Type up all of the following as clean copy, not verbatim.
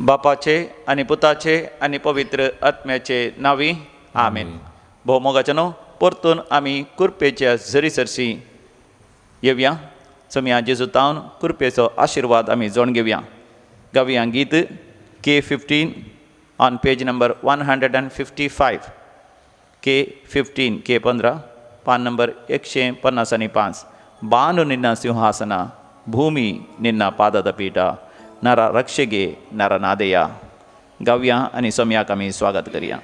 बापाचे आनी पुताचे आनी पवित्र आत्म्याचे नांवी आमेन. भोव मोगाचे न्हू परतून आमी कुरपेच्या झरी सरशी येवया. सोमया जेजू तावन कुरपेचो आशिर्वाद आमी जोण घेवया. गावया गीत K15 on page number 155. K15 K15 पान नंबर 155. बानु निन्न सिंहासನ ಭೂಮಿ ನಿನ್ನ ಪಾದದ ಪೀಠ ನರ ರಕ್ಷೆಗೆ ನರನಾದೆಯ. गावया आनी सोमयाक आमी स्वागत करया.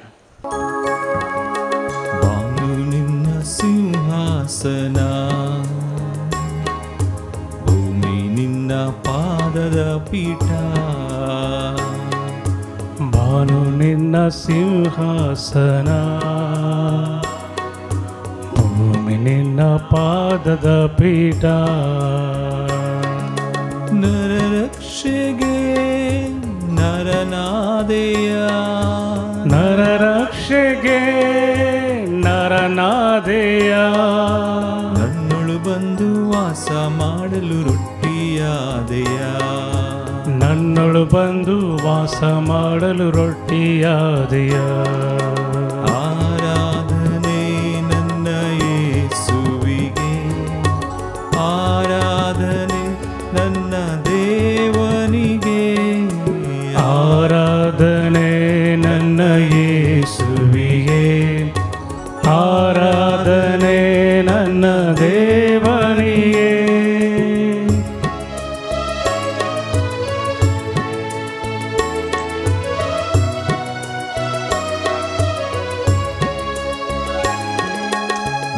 ಬಾನು ನಿನ್ನ ಸಿಂಹಾಸನ, ಭೂಮಿ ನಿನ್ನ ಪಾದದ ಪೀಠ. ಬಾನು ನಿನ್ನ ಸಿಂಹಾಸನ, ಭೂಮಿ ನಿನ್ನ ಪಾದದ ಪೀಠ. ನರರಕ್ಷೆಗೆ ನರನಾದೆಯ, ನರರಕ್ಷೆಗೆ ನರನಾದೆಯ. ನನ್ನೊಳು ಬಂದು ವಾಸ ಮಾಡಲು ರೊಟ್ಟಿಯಾದೆಯ, ನನ್ನೊಳು ಬಂದು ವಾಸ ಮಾಡಲು ರೊಟ್ಟಿಯಾದೆಯ. ಆರಾಧನೆ ನನ್ನ ಯೇಸುವಿಗೆ, ಆರಾಧನೆ ನನ್ನ ದೇವನಿಗೆ, ಆರಾಧನೆ ನನ್ನ ಯೇಸುವಿಗೆ, ಆರಾಧನೆ ನನ್ನ ದೇವನಿಗೆ.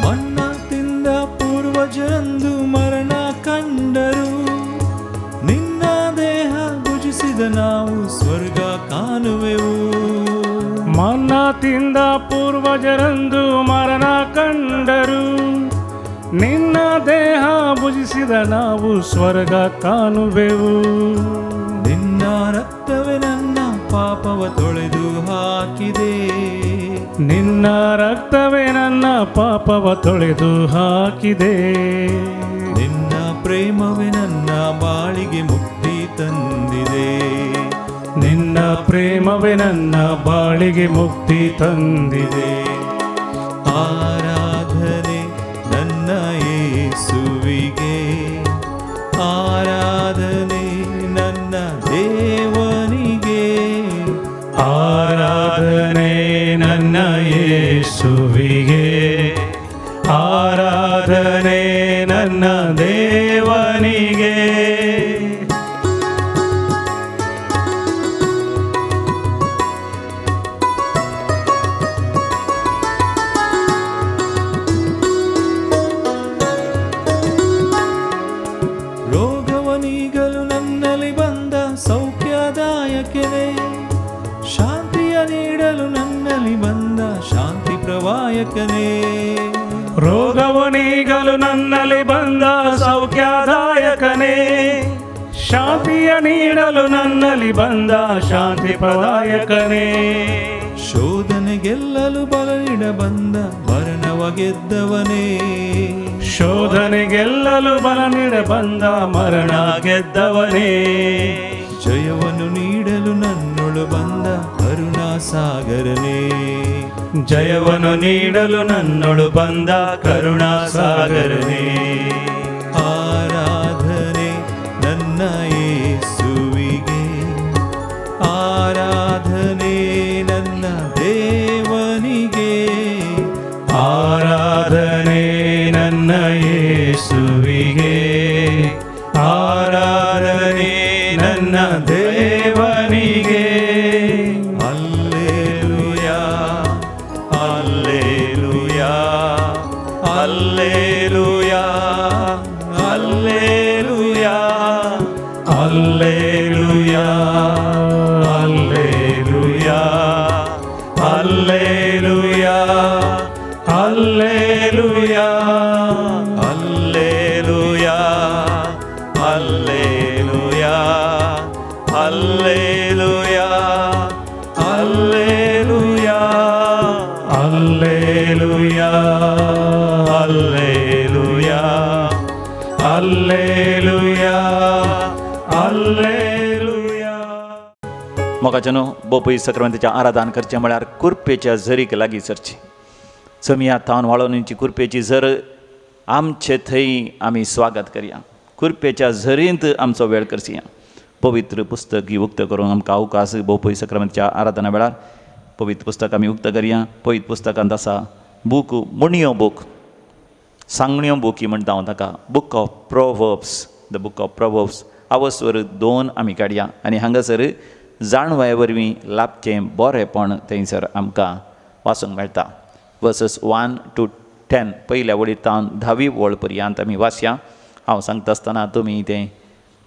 ಮನ್ನ ತಿಂದ ಪೂರ್ವಜರಂದು ಮರಣ ಕಂಡರು, ನಿನ್ನ ದೇಹ ಭುಜಿಸಿದ ನಾವು ಸ್ವರ್ಗ ಕಾಣುವೆವು. ಮನ್ನ ತಿಂದ ಪೂರ್ವಜರಂದು ಮರಣ ಕಂಡರು, ನಿನ್ನ ದೇಹ ಭುಜಿಸಿದ ನಾವು ಸ್ವರ್ಗ ಕಾಣುವೆವು. ನಿನ್ನ ರಕ್ತವೇ ನನ್ನ ಪಾಪವ ತೊಳೆದು ಹಾಕಿದೆ, ನಿನ್ನ ರಕ್ತವೇ ನನ್ನ ಪಾಪವ ತೊಳೆದು ಹಾಕಿದೆ. ನಿನ್ನ ಪ್ರೇಮವೇ ನನ್ನ ಬಾಳಿಗೆ ಮುಕ್ತಿ ತಂದಿದೆ, ನಿನ್ನ ಪ್ರೇಮವೇ ನನ್ನ ಬಾಳಿಗೆ ಮುಕ್ತಿ ತಂದಿದೆ. ಆರಾಧನೆ ನನ್ನ ಯೇಸುವಿಗೆ, ಆರಾಧನೆ ನನ್ನ ದೇವನಿಗೆ, ಆರಾಧನೆ ನನ್ನ ಯೇಸುವಿಗೆ, ಆರಾಧನೆ ನನ್ನ ದೇವನಿಗೆ. ರೋಗವನೀಗಲು ನನ್ನಲ್ಲಿ ಬಂದ ಸೌಖ್ಯದಾಯಕನೇ, ಶಾಂತಿಯ ನೀಡಲು ನನ್ನಲ್ಲಿ ಬಂದ ಶಾಂತಿ ಪ್ರವಾಯಕನೇ. ರೋಗವು ನೀಗಲು ನನ್ನಲ್ಲಿ ಬಂದ ಸೌಖ್ಯದಾಯಕನೇ, ಶಾಂತಿಯ ನೀಡಲು ನನ್ನಲ್ಲಿ ಬಂದ ಶಾಂತಿ ಪ್ರದಾಯಕನೇ. ಶೋಧನೆ ಗೆಲ್ಲಲು ಬಲ ನೀಡ ಬಂದ ಮರಣವ ಗೆದ್ದವನೇ, ಶೋಧನೆ ಗೆಲ್ಲಲು ಬಲ ನೀಡ ಬಂದ ಮರಣ ಗೆದ್ದವನೇ. ಜಯವನ್ನು ನೀಡಲು ನನ್ನೊಳು ಬಂದ ಕರುಣಾ ಸಾಗರನೇ, ಜಯವನ್ನು ನೀಡಲು ನನ್ನೊಳು ಬಂದ ಕರುಣಾ ಸಾಗರನೇ. ಆರಾಧನೆ ನನ್ನ ಯೇಸುವಿಗೆ, ಆರಾಧನೆ ನನ್ನ ದೇವನಿಗೆ, ಆರಾಧನೆ ನನ್ನ ಯೇಸುವಿಗೆ, ಆರಾಧನೆ ನನ್ನ ದೇವನಿಗೆ. Alleluia, alleluia, alleluia, alleluia, alleluia, alleluia, alleluia, alleluia, alleluia, alleluia, alleluia, alleluia, alleluia, alleluia, alleluia, alleluia. मोगाच्यानो, बोपय सक्रांतीचें आराधन करचें म्हळ्यार कुरपेच्या झरीक लागीं सरचें. समिया थावन वाळोवणीची कुरपेची झर आमचे थंय आमी स्वागत करया. कुरपेच्या झरींत आमचो वेळ करसया. पवित्र पुस्तक ही उक्त करून आमकां अवकाश बोपय सक्रांतीच्या आराधना वेळार पवित्र पुस्तक आमी उक्त करया. पवित्र पुस्तकांत आसा बूक मुणयो बूक, सांगण्यो बूक ही म्हणटा हांव ताका, book of Proverbs, the book of Proverbs आवस्वर 2 आमी काडया आनी हांगासर जाणवाये वरवीं लाभचें बरेंपण थंयसर आमकां वाचूंक मेळटा. वर्सस 1 to 10 पयल्या वळींत 10वी वळ पर्यंत आमी वाचया. हांव सांगता आसतना तुमी तें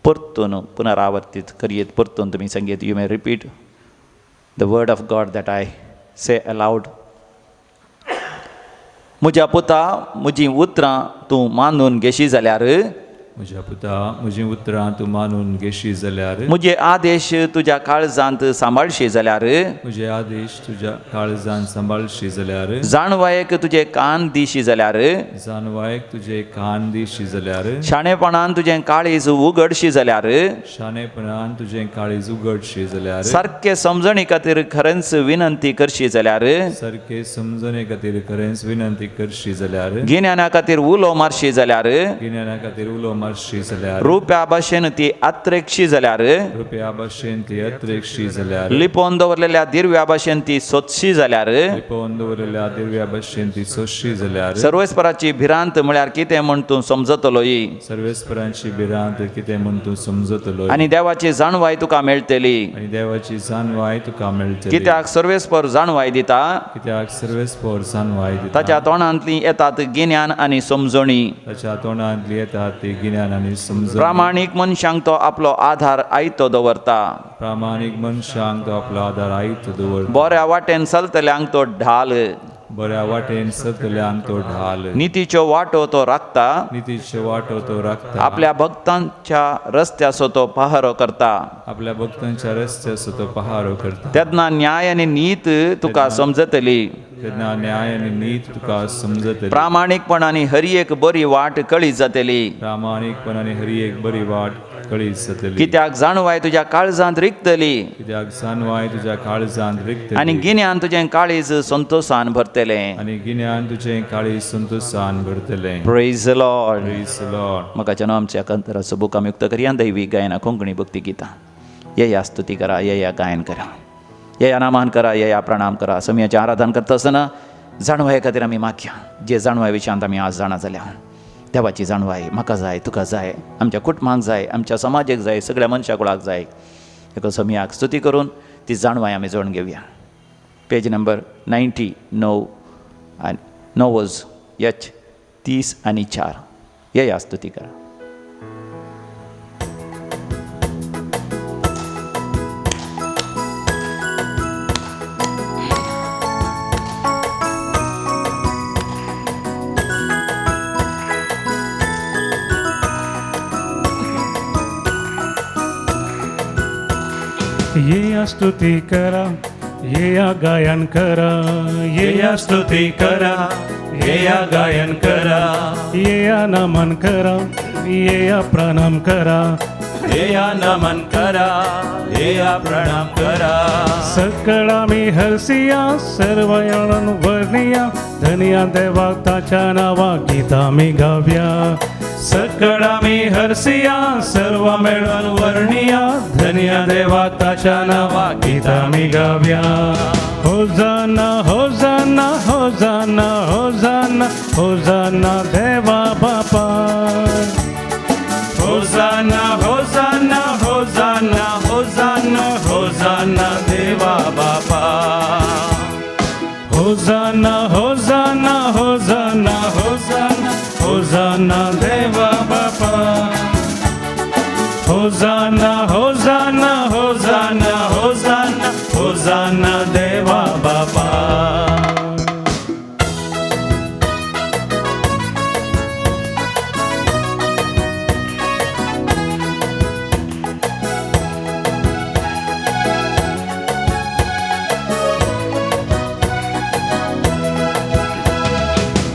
परतून पुनरावर्तीत करयेत, परतून तुमी सांगयेत. You may repeat the word of God that I say aloud. म्हज्या पुता, म्हजीं उतरां तूं मानून घेशी जाल्यार, म्हज्या पुता म्हजीं उतरां तूं मानून घेशी जाल्यार, म्हजे आदेश तुज्या काळजांत सांबाळशी जाल्यार, म्हजे आदेश तुज्या काळजांत सांबाळशी जाल्यार, जाणवायेक तुजे कान दिशी जाल्यार, जाणवायेक तुजे कान दिशी जाल्यार, शाणेपणान तुजें काळीज उगडशी जाल्यार, शाणेपणान तुजें काळीज उगडशी जाल्यार, सारके समजणी खातीर खरेंच विनंती करशी जाल्यार, सारके समजणे खातीर खरेंच विनंती करशी जाल्यार, गिन्याना खातीर उलो मारशी जाल्यार, गिन्याना खातीर उलो मारशी जाल्यार, रुप्या भाशेन ती अत्रेक्षी जाल्यार, रुप्या भाशेन ती अत्रेक्षी जाल्यार, लिपोवन दवरलेल्या दिरव्या भाशेन ती सोदशी जाल्यार, लिपोवन दवरलेल्या दिरव्या भाशेन ती सोदशी जाल्यार, सर्वेस्पराची भिरांत म्हळ्यार कितें म्हूण तूं समजतलोय, सर्वेस्पराची भिरांत कितें म्हूण तूं समजतलोय, आनी देवाची जाणवाय तुका मेळटली, आनी देवाची जाणवाय तुका मेळटली. कित्याक सर्वेस्पर जाणवाय दिता, कित्याक सर्वेस्पर जाणवाय दिता, ताच्या तोंडांतली येतात गिन्यान आनी समजणी, ताच्या तोंडांतली येतात ती गिन्यान आनी समजणी. प्रामाणीक मनशांक तो आपलो आधार आयतो दवरता, प्रामाणीक मनशांक तो आपलो आधार आयतो दवरता, बऱ्या वाटेन चलतल्यांक तो ढाल, बऱ्या वाटेन चलतल्यांक तो ढाल, नितीच्यो वाटो तो राखता, नितीच्यो वाटो तो राखता, आपल्या भक्तांच्या रस्त्याचो तो पहारो करता, आपल्या भक्तांच्या रस्त्याचो तो पहारो करता. तेन्ना न्याय आनी नीत तुका समजतली, तेन्ना न्याय आनी नीत तुका समजतली, प्रामाणीकपणान हर एक बरी वाट कळी जातली, प्रामाणीकपणान हर एक बरी वाट कळी जातली. कित्याक जाणवाय तुज्या काळजांत रिगतली, कित्याक जाणवाय तुज्या काळजांत रिगतली, आनी गिन्यान तुजें काळीज संतोशान भरतलें, आनी गिन्यान तुजें काळीज संतोशान भरतलें. Praise the Lord. Praise the Lord. म्हाका आमच्या कंतराचो बूक आमी उक्त करया. दैवी गायना कोंकणी भक्ती गितां. येया स्तुती करा, येया गायन करा, येया नामान करा, येया प्रणाम करा. समयाचें आराधन करता आसतना जाणवाये खातीर आमी मागया. जे जाणवाय विशयांत आमी आज जाणा जाल्या, देवाची जाणवाय म्हाका जाय, तुका जाय, आमच्या कुटुंबाक जाय, आमच्या समाजेक जाय, सगळ्या मनशा कुळाक जाय. एका समयाक स्तुती करून ती जाणवाय आमी जोडून घेवया. पेज नंबर 99 आनी 9 एच 30 आनी 4. येया स्तुती करा. येया स्तुती करा, येया गायन करा, येया स्तुती करा, येया गायन करा, येया नमन करा, येया प्रणाम करा, येया नमन करा, येया प्रणाम करा. सकळा मी हरसिया, सर्व यळून वर्णिया, धनिया देवा ताच्या नावा गीता मी गाव्या. सकळा मी हरसिया, सर्व मेळून वर्णिया, धनिया देवा ताच्या नावा गीता मी गाव्या. होजाना होजाना होजाना होजाना होजाना देवा बापा, होजाना होजाना होजाना होजाना होजाना देवा बापा, होजाना होजाना होजाना होजाना होजाना देवा बापा, होजाना होजाना होजाना होजाना होजाना देवा बापा.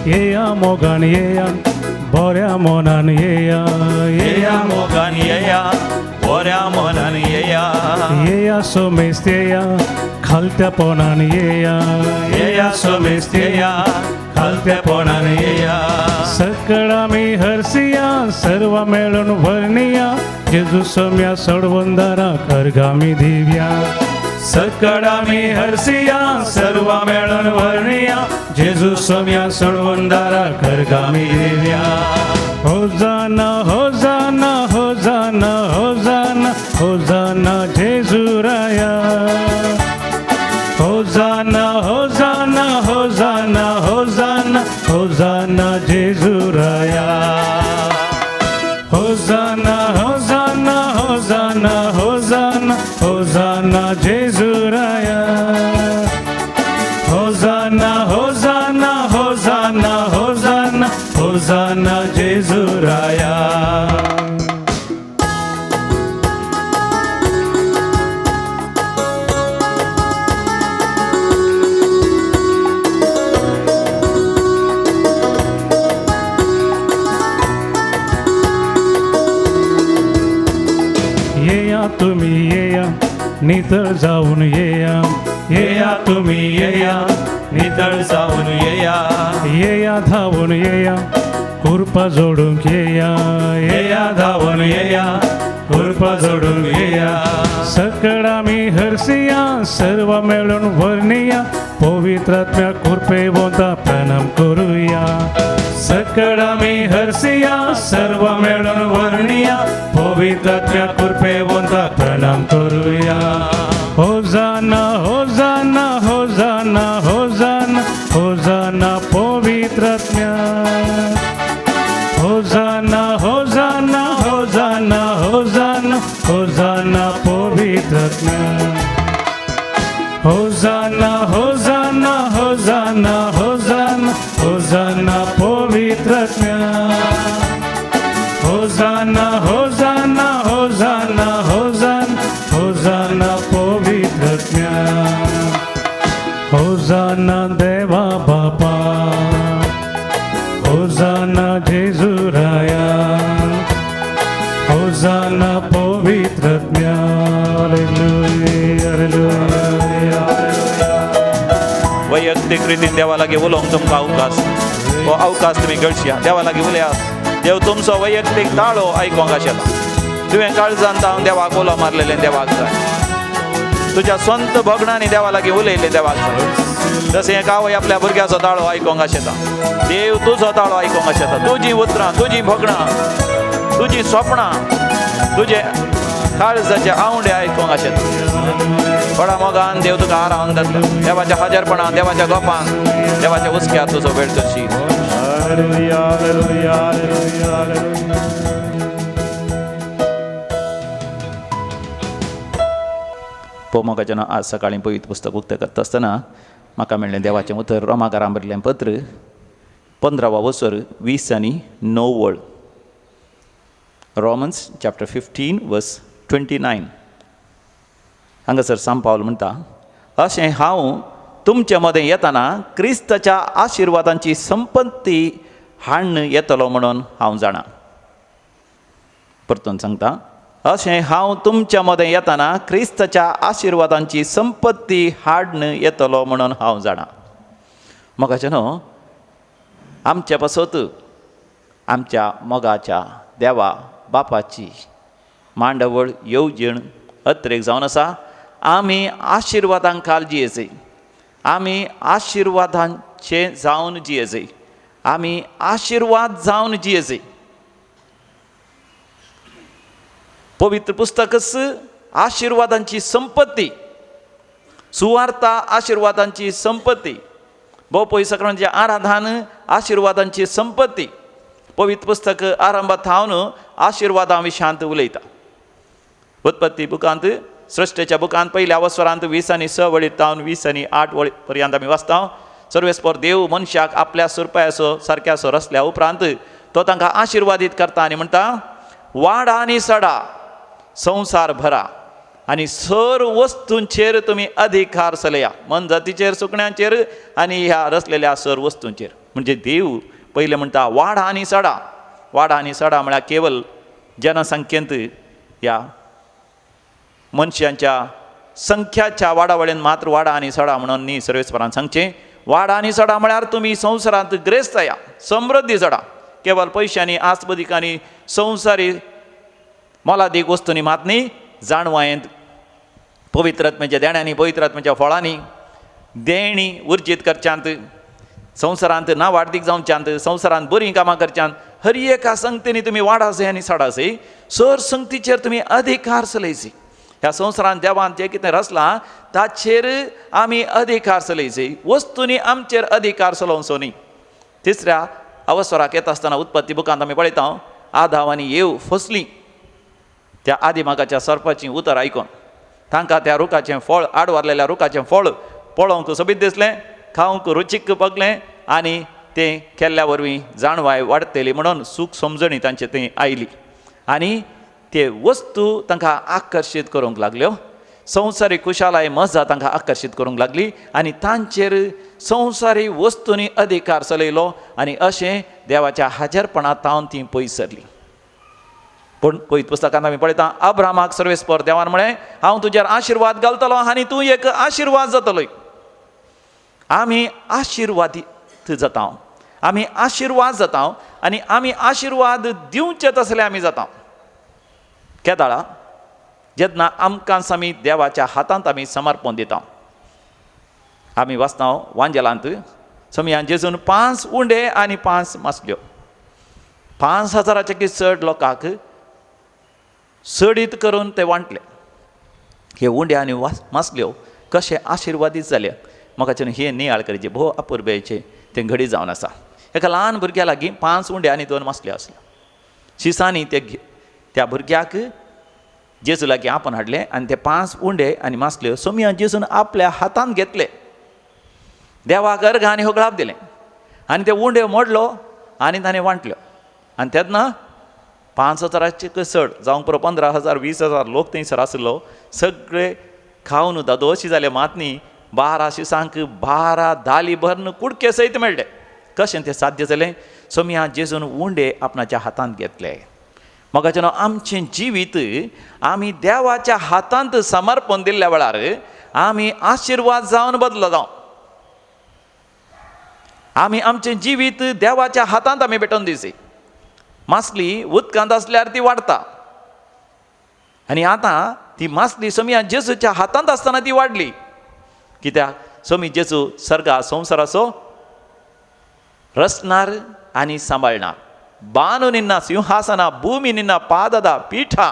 येया मोगान येया, बऱ्या मनान येया, येया मोगान येया, बऱ्या मनान येया. येया सोमेस्त येया, खालत्यापणान येया. येया सोमेस्त येया, खालत्यापणान येया. सकळा मी हरसिया, सर्व मेळून वर्णिया, जेजू सोम्या सोडवंदारा करगामी दिव्या. सकळा मी हरसिया, सर्व मेळून वर्णिया, जेजू सोम्या सोडवंदारा करगामी दिव्या. होजाना होजाना होजाना होजाना होजाना जेजूराया. होजाना होजाना होजाना होजाना होजाना जेजूराया. होजाना होजाना होजाना होजाना होजाना जेजूराया. होजाना होजाना होजाना होजाना होजाना जेजूराया. येया तुम्ही येया, नितळ जाऊन येया. येया तुम्ही येया, नितळ जाऊन येया. येया धावून येया, कृपा जोडूंक येया. येया धावून येया, कृपा जोडून येया. सकळा मी हरसिया, सर्व मेळून वर्णिया, पवित्रात्म्या कृपे वोता प्रणाम करूया. सकळा मी हरसिया, सर्व मेळून वर्णिया, पवित्रात्म्या कृपे वोता प्रणाम करूया. होजाना होजाना होजाना होजाना होजाना पवित्रात्म्या. होजाना होजाना होजाना होजाना होजाना पवित्रात्म्या. होजाना होजाना होजाना होजाना होजाना पवित्रात्म्या. होजाना होजाना होजाना होजाना होजाना पवित्रात्म्या. होजाना देवा बापा, होजाना जेजूराया, होजाना पवित्रात्म्या. Hallelujah, hallelujah, hallelujah. वैयक्तीक रितीन देवा लागीं उलोवंक तुमकां अवकाश, हो अवकाश तुमी गळशिया. देवा लागीं उलया. देव तुमचो वैयक्तीक ताळो आयकोंक आशेता. तुवें काळजान तावन देवाक उलो मारलेलें देवाक जाय. तुज्या स्वंत भोगणांनी देवा लागीं उलयल्लें देवाक जाय. जशें एक आवय आपल्या भुरग्याचो ताळो आयकोंक आशेता, देव तुजो ताळो आयकोंक आशेता. तुजीं उतरां, तुजीं भोगणां, तुजीं स्वप्नां, तुजे काळजाचे आवंडे आयकोंक आशेता. थोडा मोगान देव तुका आरावन जातलो. देवाच्या हाजरपणान, देवाच्या गोपान, देवाच्या हुस्क्यार तुजो वेळ करशी. Hallelujah, hallelujah, hallelujah, hallelujah. पोमोगाच्यान आज सकाळीं पवित्र पुस्तक उक्तें करता आसतना म्हाका मेळ्ळें देवाचें उतर रोमाकारां बरयल्लें पत्र 15 वसर 20 आनी 9 वळ. रोमन्स चॅप्टर 15 वर्स 29. हांगासर सांत पावल म्हणटा, अशें हांव तुमचे मदें येतना क्रिस्ताच्या आशिर्वादांची संपत्ती हाडून येतलो म्हणून हांव जाणा. परतून सांगता, अशें हांव तुमच्या मदें येतना क्रिस्ताच्या आशिर्वादांची संपत्ती हाडून येतलो म्हणून हांव जाणा. मोगाचें न्हू, आमच्या पासत आमच्या मोगाच्या देवा बापाची मांडवळ येवजण अत्रेक जावन आसा. आमी आशिर्वादां खाल जियेजय, आमी आशिर्वादांचे जावन जियेजय, आमी आशिर्वाद जावन जियेजय. पवित्र पुस्तकच आशिर्वादांची संपत्ती, सुवार्ता आशिर्वादांची संपत्ती, भोव सगळ्यांचे आराधन आशिर्वादांची संपत्ती. पवित्र पुस्तक आरंभात थावन आशिर्वादां विशांत उलयता. उत्पत्ती बुकांत, सृश्टेच्या बुकांत पयल्या वस्वरांत 20 आनी 6 वळीत तावन 20 आनी 8 वळी पर्यंत आमी वाचता. सर्वेस्पर देव मनशाक आपल्या सुरपायाचो सारक्याचो रचल्या उपरांत तो तांकां आशिर्वादीत करता आनी म्हणटा, वाडा आनी सडा, संवसार भरा आनी सर वस्तूंचेर तुमी अधिकार चलया, मनजातीचेर, सुकण्यांचेर आनी ह्या रचलेल्या सर वस्तूंचेर. म्हणजे देव पयलें म्हणटा वाडा आनी सडा. वाडा आनी सडा म्हळ्यार केवल जनसंख्येंत ह्या मनशांच्या संख्याच्या वाडावळेन मात्र वाडा आनी सडा म्हणून न्ही सर्वेस्परान सांगचें। वाडा आनी सडा म्हळ्यार तुमी संवसारांत ग्रेस्त या, समृद्धी सडा, केवळ पयशांनी आसबदिकांनी संवसारी मोलादीक वस्तूंनी मात न्ही, जाणवायेंत पवित्र आत्म्याच्या देण्यांनी, पवित्र आत्म्याच्या फळांनी देणी उर्जीत करच्यांत, संवसारांत ना वाडदीक जावच्यांत, संवसारांत बरीं कामां करच्यांत, हर एका संगतींनी तुमी वाडासय आनी सडासय, सर संगतीचेर तुमी अधिकार चलयची। ह्या संवसारांत देवान जें कितें रचलां ताचेर आमी अधिकार चलयची, वस्तूंनी आमचेर अधिकार चलोवचो न्ही। तिसऱ्या अवसराक येता आसतना उत्पत्ती बुकांत आमी पळयता आदाव आनी येव फसली त्या आदिमागाच्या सर्पाचीं उतर आयकून। तांकां त्या रुखाचें फळ, आडवारलेल्या रुखाचें फळ पळोवंक सोबीत दिसलें, खावंक रुचीक पगलें आनी तें केल्ल्या वरवीं जाणवाय वाडटली म्हणून सूख समजणी तांचे थंय आयली आनी ते वस्तू तांकां आकर्शीत करूंक लागल्यो। संवसारीक खुशालाय मजा तांकां आकर्शीत करूंक लागली आनी तांचेर संवसारी वस्तूंनी अधिकार चलयलो आनी अशें देवाच्या हाजेरपणांत तावन ती पयस सरली। पूण पयत पुस्तकांत आमी पळयता अब्रामाक सर्वेस्पर देवान म्हळें हांव तुजेर आशिर्वाद घालतलो आनी तूं एक आशिर्वाद जातलोय। आमी आशिर्वादीत जाता, आमी आशिर्वाद जाता आनी आमी आशिर्वाद दिवचे तसले आमी जाता। केदाळा जेन्ना आमकां आमी देवाच्या हातांत आमी समर्पण दिता। आमी वाचता वांजेलांत समयान जेजून 5 उंडे आनी 5 मासल्यो 5000 चड लोकांक सडीत करून ते वांटले। हे उंडे आनी मासल्यो कशे आशिर्वादीत जाले म्हाका हे नियाळ करचे भोव अपुरबायेचें तें घडी जावन आसा। एका ल्हान भुरग्या लागीं 5 उंडे आनी 2 मासल्यो आसल्यो। शिसांनी ते त्या भुरग्याक जेजू लागीं आपण हाडले आनी ते 5 उंडे आनी मासल्यो सोमयान जेजून आपल्या हातांत घेतले, देवाक अर्घ आनी होगळाप दिलें आनी ते उंडे मोडलो आनी ताणें वांटल्यो आनी तेन्ना 5000 चड जावंक पुरो 15,000 20,000 लोक थंयसर आसलो, सगळे खावन दादोशी जाले मात न्ही 12 शिसांक 12 दाली भरून कुडके सयत मेळ्ळे। कशें तें साध्य जालें? सोमया जेजून उंडे आपणाच्या हातांत घेतले। म्हाका आमचें जिवीत आमी देवाच्या हातांत समर्पण दिल्ल्या वेळार आमी आशिर्वाद जावन बदलो जावं। आमी आमचें जिवीत देवाच्या हातांत आमी भेटोवन दिवची। मासली उदकांत आसल्यार ती वाडटा आनी आतां ती मासली सोमया जेजूच्या हातांत आसतना ती वाडली। कित्याक? सोमी जेजू सर्गा संवसाराचो रचणार आनी सांबाळणार। बानू निन्ना सिंहासना भूमी निन्ना पाददा पीठा,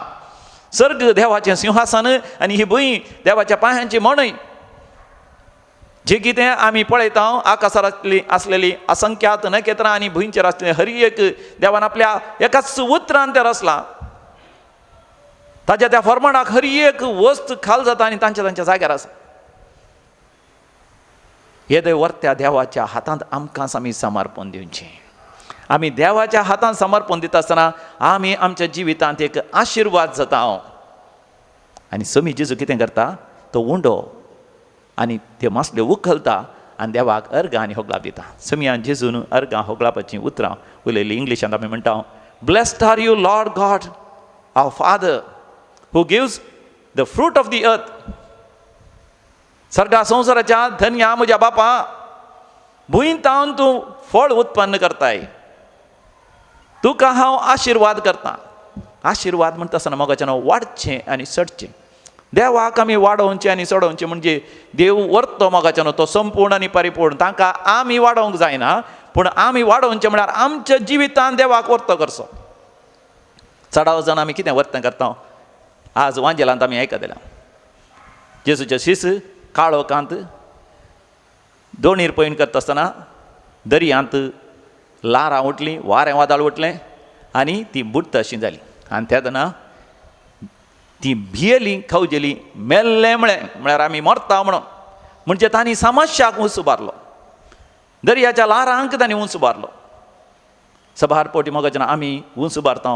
सर्ग देवाचें सिंहासन आनी ही भूंय देवाच्या पांयांची मणय। जे कितें आमी पळयता आकाशार आसलेली असंख्यात नखेत्रां आनी भुंयचेर आसलेली हर एक देवान आपल्या एकाच उतरान तें रचलां। ताज्या त्या फॉर्माणाक हर एक वस्त खाल जाता आनी तांच्या तांच्या जाग्यार आसा। येदे वर्त्या देवाच्या हातांत आमकां आमी समर्पण दिवचें। आमी देवाच्या हातांत समर्पण दिता आसतना आमी आमच्या जिवितांत एक आशिर्वाद जाता। आनी समी जेजू कितें करता? तो उंडो आनी त्यो मासल्यो उखलता आनी देवाक अर्घां आनी होगळाप दिता। समियान जेजून अर्घां होगळापाचीं उतरां उलयलीं। इंग्लिशांत आमी म्हणटा blessed are you Lord God our father who gives the fruit of the earth. सर्गा संवसाराच्या धन्या म्हज्या बापा, भूंय तावन तूं फळ उत्पन्न करताय, तुका हांव आशिर्वाद करतां। आशिर्वाद म्हणटा आसतना मोगाचें नांव वाडचें आनी चडचें। देवाक आमी वाडोवचें आनी चडोवचें म्हणजे देव वर्तो मोगाचें न्हू, तो संपूर्ण आनी परिपूर्ण, तांकां आमी वाडोवंक जायना, पूण आमी वाडोवचें म्हळ्यार आमच्या जिवितान देवाक वर्तो करचो। चडाव जाण आमी कितें वर्तन करता? आज वांजेलांत आमी आयकतले जेजूचे शीस काळोखांत दोणीर पयण करता आसतना दर्यांत ल्हारां उठलीं, वारें वादळ उठलें आनी ती बुडटा अशी जाली आनी तेन्ना ती भियेली, खवजेली, मेल्लें म्हळें, म्हळ्यार आमी मरता म्हणून। म्हणजे तांणी समस्याक उंच उबारलो, दर्याच्या ल्हारांक तांणी उंच उबारलो। सभार पोटी मोगाचें जेन्ना आमी उंच उबारता,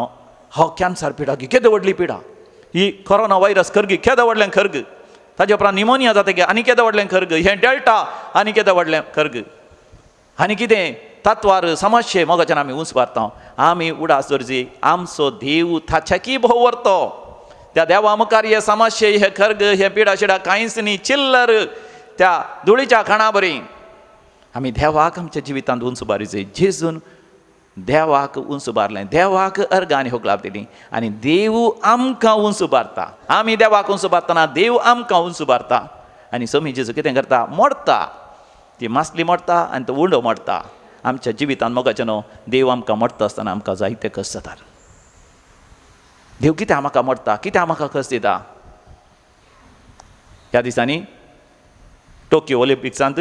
हो कॅन्सर पिडा केदे व्हडली पिडा, ही कोरोना व्हायरस खर्ग केदें व्हडलें खर्ग, ताजे उपरांत निमोनिया जाता की आनी केदें व्हडलें खर्ग, हें डेल्टा आनी केदें व्हडलें खर्ग, आनी कितें तत्वार समस्ये मोगाच्यान आमी उंच उबारता। आमी उडास दवरची आमचो देव ताच्याकी भोव व्हरतो। त्या देवा मुखार हे समस्ये, हे खर्ग, हे पिडा शिडा कांयच न्ही, चिल्लर त्या धुळीच्या खाणा बरी. आमी देवाक आमच्या जिवितांत उंच उबारी. जेजून देवाक उंच उबारलें, देवाक अर्गां आनी होगलाप दिली आनी देव आमकां उंच उबारता. आमी देवाक उंच उबारतना देव आमकां उंच उबारता. आनी सोमी जेजू कितें करता, मोडटा ती मासली मोडटा आनी तो उंडो मोडटा. आमच्या जिवितांत मोगाचें न्हू देव आमकां मोडटा आसतना आमकां जायते कश्ट जातात. देव कित्याक म्हाका मोडटा, कित्याक म्हाका कश्ट दिता? ह्या दिसांनी टोकियो ऑलिम्पिक्सांत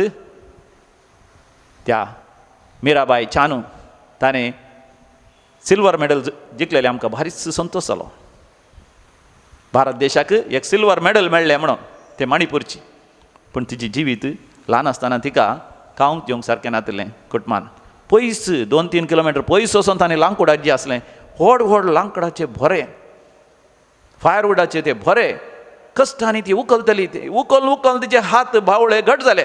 त्या मिराबाय चानू ताणें सिल्वर मेडल जिखलेलें, आमकां भारीच संतोश जालो. भारत देशाक एक सिल्वर मेडल मेळ्ळें म्हणून, ते मणिपूरची. पूण तिची जिवीत ल्हान आसतना तिका खावंक जेवंक सारकें नातिल्लें. कुटमान पयस 2-3 किलोमिटर पयस वचून ताणें लांकूड जे आसलें, व्हड व्हड लांकडाचे भोरे, फायरवुडाचे ते भोरे कश्टांनी ती उखलतली. ती उखल उखल तिचे हात बावळे घट जाले.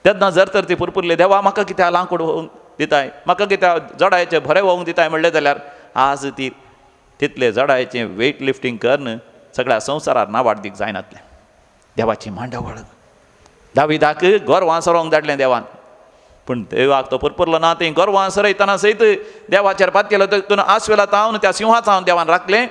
तेन्ना जर तर ती पुरपुरली, देवा म्हाका कित्याक लांकूड व्होवंक दिताय, म्हाका कित्याक जडायचे भोरे व्होवंक दिताय म्हणलें जाल्यार आज ती तितले जडायचें वेट लिफ्टींग करून सगळ्या संवसारार नावाडदीक जायनातलें. देवाची मांडावळ. दाविदाक गोरवां सरोवंक धाडलें देवान, पूण देवाक तो पुरपुरलो ना. ती गोरवां सरयतना सयत देवाचेर पातयेलो. तितून आसवेला तावन त्या सिंहाचावन देवान राखलें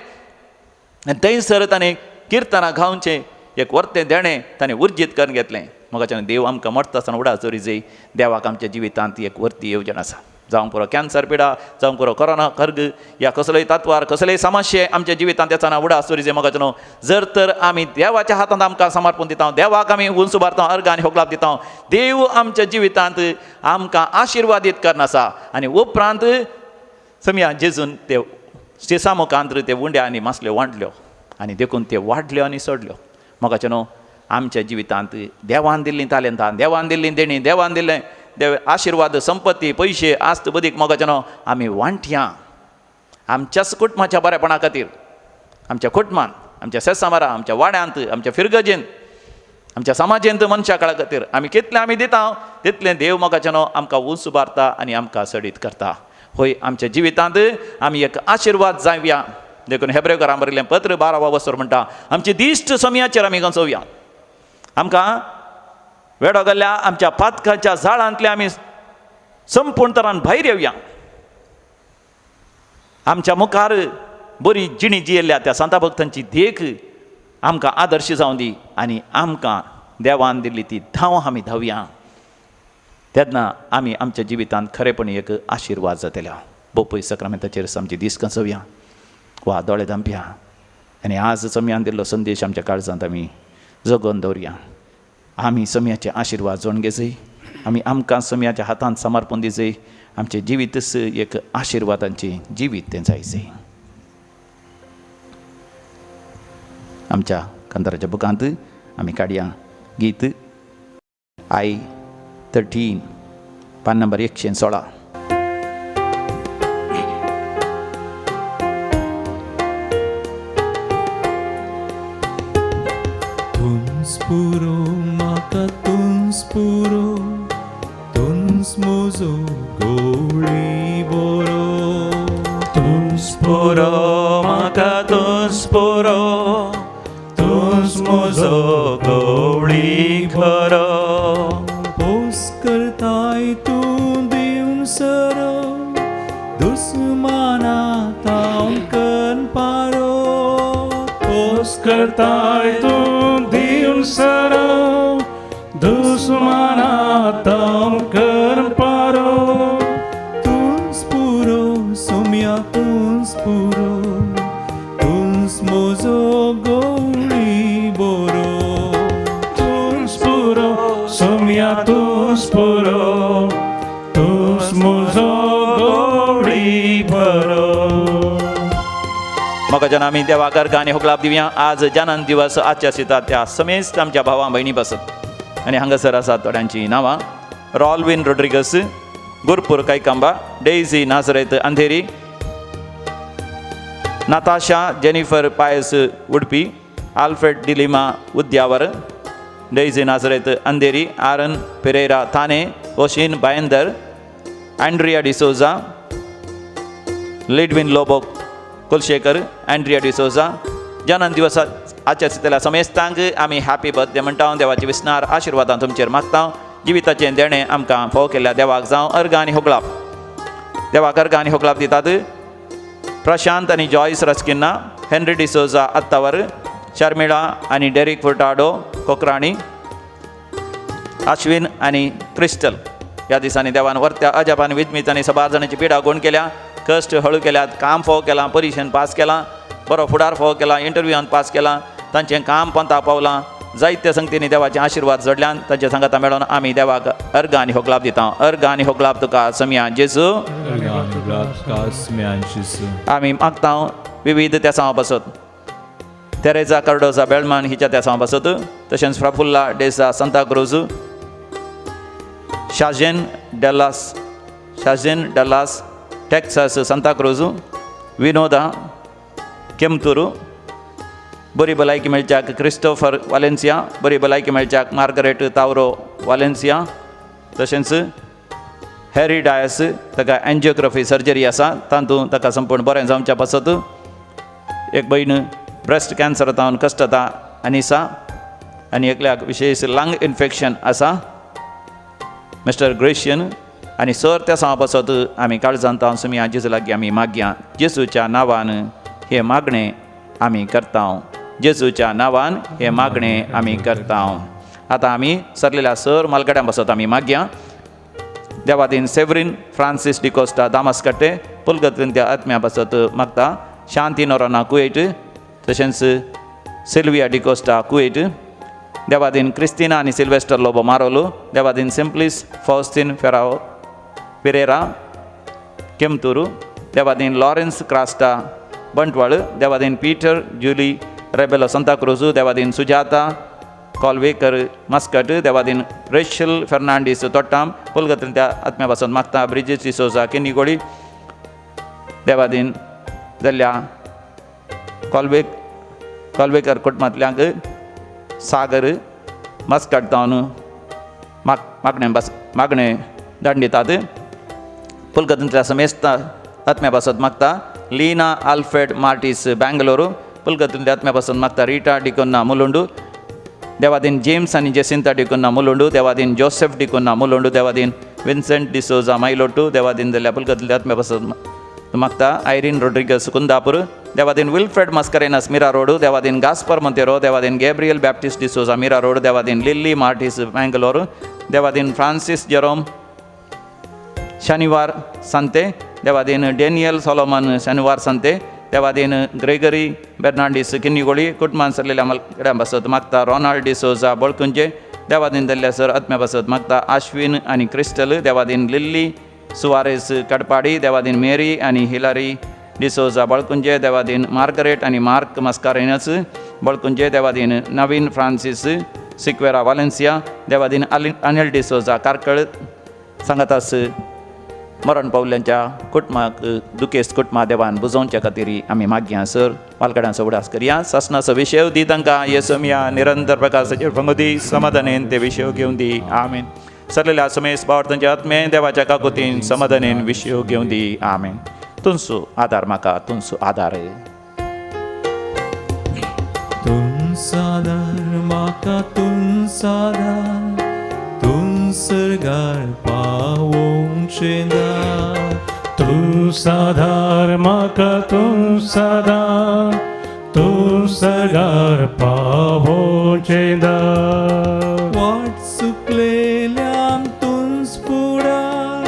आनी थंयसर ताणें किर्तनां गावचें एक वर्तें देणें ताणें उर्जीत करून घेतलें. मोगाच्यान देव आमकां मरता आसतना उडास दवरी जाय. देवाक आमच्या जिवितांत एक वर्ती येवजण आसा. जावं पुरो कॅन्सर पिडा, जावं पुरो कोरोना खर्ग, या कसलोय तात्वार, कसलेय समस्ये आमच्या जिवितांत येतना उडास दवरी जाय. मोगाच्यान जर तर आमी देवाच्या हातांत आमकां समर्पण दिता, देवाक आमी उंच उबारता, अर्गां आनी होगलाप दिता, देव आमच्या जिवितांत आमकां आशिर्वादीत करना आसा. आनी उपरांत समया जेजून ते शिसा मुखांत ते उंड्या आनी मासल्यो वांटल्यो आनी देखून ते वाडल्यो आनी सोडल्यो. मोगाच्यान आमच्या जिवितांत देवान दिल्लीं तालेंतां, देवान दिल्लीं देणीं, देवान दिल्लें देव आशिर्वाद, संपत्ती, पयशे, आस्त बदीक मोगाच्यान आमी वांटया आमच्याच कुटुंबाच्या बरेपणा खातीर. आमच्या कुटुंबान, आमच्या सेसामारा, आमच्या वाड्यांत, आमच्या फिरगजेंत, आमच्या समाजेंत मनशा काळा खातीर आमी कितलें आमी दिता तितलें देव मोगाच्यान आमकां उंच उबारता आनी आमकां सडीत करता. होय आमच्या जिवितांत आमी एक आशिर्वाद जावया. देखून हेब्रेवकारां बरयल्लें पत्र 12 वसर म्हणटा, आमची दिश्ट समयाचेर आमी गंचोवया. आमकां वेडो गेल्ल्या आमच्या पातकाच्या जाळांतले आमी संपूर्ण तरान भायर येवया. आमच्या मुखार बरी जिणी जियेल्ल्या त्या सांता भक्तांची देख आमकां आदर्श जावं दी आनी आमकां देवान दिल्ली ती धांव आमी धांवया. तेन्ना आमी आमच्या जिवितांत खरेपणी एक आशिर्वाद जातल्या. बोपय सक्रामेंताचेर आमची दीस कंचोवया वा दोळे धांपया आनी आज समयान दिल्लो संदेश आमच्या काळजांत आमी जगोवन दवरया. आमी समयाचे आशिर्वाद जोडून घेजय, आमी आमकां समयाच्या हातांत समर्पण दिजय. आमचें जिवीतच एक आशिर्वादांचें जिवीत तें जायजय. आमच्या कंदराच्या बुकांत आमी काडया गीत I 13 पान नंबर 116. तुंस पुरो म्हाका तुंस पुरो, तुंस म्हजो गोळी बोरो. तुंस पुरो म्हाका तुंस पुरो, तुंस म्हजो गोळी बरो. पोस करताय तूं दिवन सरो, दुस्माना तावन कन पारो. पोस करताय तूं दिवन सरो, दुस्माना तावन कन पारो. तुंस पुरो सोम्या तुंस पुरो, तुंस म्हजो गोळी बोरो. तुंस पुरो सोम्या तुंस पुरो, तुंस म्हजो गोळी बरो. मोगाच्यान आमी देवाक अर्गां आनी होगलाप दिवया. आज जनन दिवस आजच्या सिता त्या समेस्त आमच्या भावां भयणी बसत आनी हांगासर आसात थोड्यांची नांवां: Rolvin Rodrigues, Gurpur Kaikamba, Daisy Nazareth Andheri, Natasha Jennifer Pius Udupi, Alfred D'Lima Udyavar, Daisy Nazareth Andheri, Aaron Pereira Thane, Oshin Bhayandar, Andrea D'Souza, Lidwin Lobo Kulshekar, Andrea D'Souza, जन्म दिवसा आचरितल्या समेस्तांक आमी हॅपी बर्थडे म्हणटा. देवाचे विस्नार आशिर्वादान तुमचेर मागता. जिविताचें देणें आमकां फावो केल्ल्या देवाक जावं अर्घ आनी होगळाप. देवाक अर्घ आनी होगळाप दितात प्रशांत आनी जॉयस रस्किन्ना, हेनरी डिसोजा आत्तावर, शर्मिळा आनी डेरिक फुर्टाडो कोकराणी, अश्विन आनी क्रिस्टल. ह्या दिसांनी देवान वर्त्या अजापान विजमीत आनी सबार जाणांची पिडा गुण केल्या, कश्ट हळू केल्यात, काम फोव केलां, परिक्षेन पास केलां, बरो फुडार फोव केला, इंटरव्यूआन पास केलां, तांचें काम पंता पावलां. जायत्या संगतींनी देवाचे आशिर्वाद जोडल्यान तांचे सांगाता मेळोन आमी देवाक अर्घ आनी होगलाप दिता. अर्घ आनी होगलाप तुका समिया जेजू. आमी मागता विविध तेसांव पासत तेरेजा कार्डोजा बेळमान हिच्या तेसांव पासत, तशेंच Prafulla D'Sa Santacruz, Shajen Dallas, Shajen Dallas Texas Santacruz, Vinoda Kemthur, बरी भलायकी मेळच्याक क्रिस्टोफर वालेन्सिया, बरी भलायकी मेळच्याक मार्गरेट तावरो वालेन्सिया, तशेंच हॅरी डायस ताका एन्जियोग्राफी सर्जरी आसा तातूंत ताका संपूर्ण बरें जावच्या पासत. एक भयण ब्रेस्ट कॅन्सर जावन कश्टता अनिसा, आनी एकल्याक विशेश लंग इन्फेक्शन आसा मिस्टर ग्रेशियन. आनी सर त्या सांवा पासत आमी काळजान तावन सुमया जेजू लागीं आमी मागया. जेजूच्या नांवान हें मागणें आमी करता. जेजूच्या नांवान हें मागणें आमी करता. आतां आमी सरलेल्या सर मालगड्यां पासत आमी मागया. देवादीन सेवरीन फ्रांसीस डिकोस्टा दामस कट्टे पुलगतीन त्या आत्म्या पासत मागता. शांती नोरोना कुवेट, तशेंच सिल्विया डिकोस्टा कुवेट. देवादीन क्रिस्तिना आनी सिल्वेस्टर लोबो मारोलो. देवादीन सिम्पलीस फॉस्तीन फेराओ पिरेरा केमतुरू. देवादीन लॉरेन्स क्रास्टा बंटवाळ. देवादीन पीटर जुली रेबेलो सांताक्रूज. देवादीन सुजाता कॉलवेकर मस्कट. देवादीन रेशल फेर्नांडीस तोट्टाम पुलगतीन त्या आत्म्या पासून मागता. ब्रिजीस डिसोजा किन्नीगोळी. देवादीन जाल्ल्या कॉलवेकर कुटुंबांतल्यांक सागर मस्कट जावन मागणें बस मागणें दांड दितात. पुलगतींतल्या समेस्त आत्म्या पासत मागता. लीना आल्फ्रेड मार्टीस बँगलोरू. पुलगतींतल्या आत्म्या पासून मागता. रिटा डिकोन्ना मुलुंडू. देवादीन जेम्स आनी जेसिंता डिकोन्ना मुलुंडू. देवादीन जोसेफ डिकोन्ना मुलुंडू. देवादीन विन्सेंट डिसोजा मायलोटू. देवादीन जाल्ल्या पुलगतींतल्या आत्म्या पासत मागता. आयरीन रोड्रिगस कुंदापूर. देवादीन विल्फ्रेड मस्करेनस मिरा रोड. देवादीन गास्पर मोंतेरो. देवादीन गॅब्रियल बॅप्टिस्ट डिसोजा मिरा रोड. देवादीन लिल्ली मार्टीस बँगलोर. देवादीन फ्रांसीस जेरोम शनिवार सांते. देवादीन डॅनियल सोलोमन शनिवार सांते. देवादीन ग्रेगरी बेर्नांडीस किन्नीगोळी. कुटुंबान सरलेल्या मलकड्यां पासत मागता. रोनाल्ड डिसोजा बळकुंजे. देवादीन जाल्ल्या सर आत्म्या पासत मागता. आश्विन आनी क्रिस्टल. देवादीन लिल्ली सुवारेस कडपाडी. देवादीन मेरी आनी हिलारी डिसोजा बळकुंजे. देवादीन मार्गरेट आनी मार्क मस्कारेनस बळकुंजे. देवादीन नवीन फ्रांसीस सिक्वेरा वालेन्सिया. देवादीन अनिल डिसोजा कार्कळ. सांगातास मरण पावल्यांच्या कुटुंबाक दुखेस्त कुटुंबा देवान बुजोवच्या खातीर आमी मागया. सर मालकड्यांचो उडास करया. सासणाचो विशय दी तांकां येसमिया निरंतर प्रकाशाचेर फंगू दी, समाधानेन ते विशय घेवन दी. आमेन. सरलेल्या समेस बावर तांच्या आत्मे देवाच्या काकुतीन समाधानेन विशय घेवन दी. आमेन. तुमचो आदार म्हाका, तुमचो आदार. तुमचो आदार म्हाका, तुमचो आदार, तूं सर्गार पावोवचें दार. तूं सादार म्हाका, तूं सादार, तूं सर्गार पावोवचें दार. वाट चुकलेल्यांक तूंच फुडार,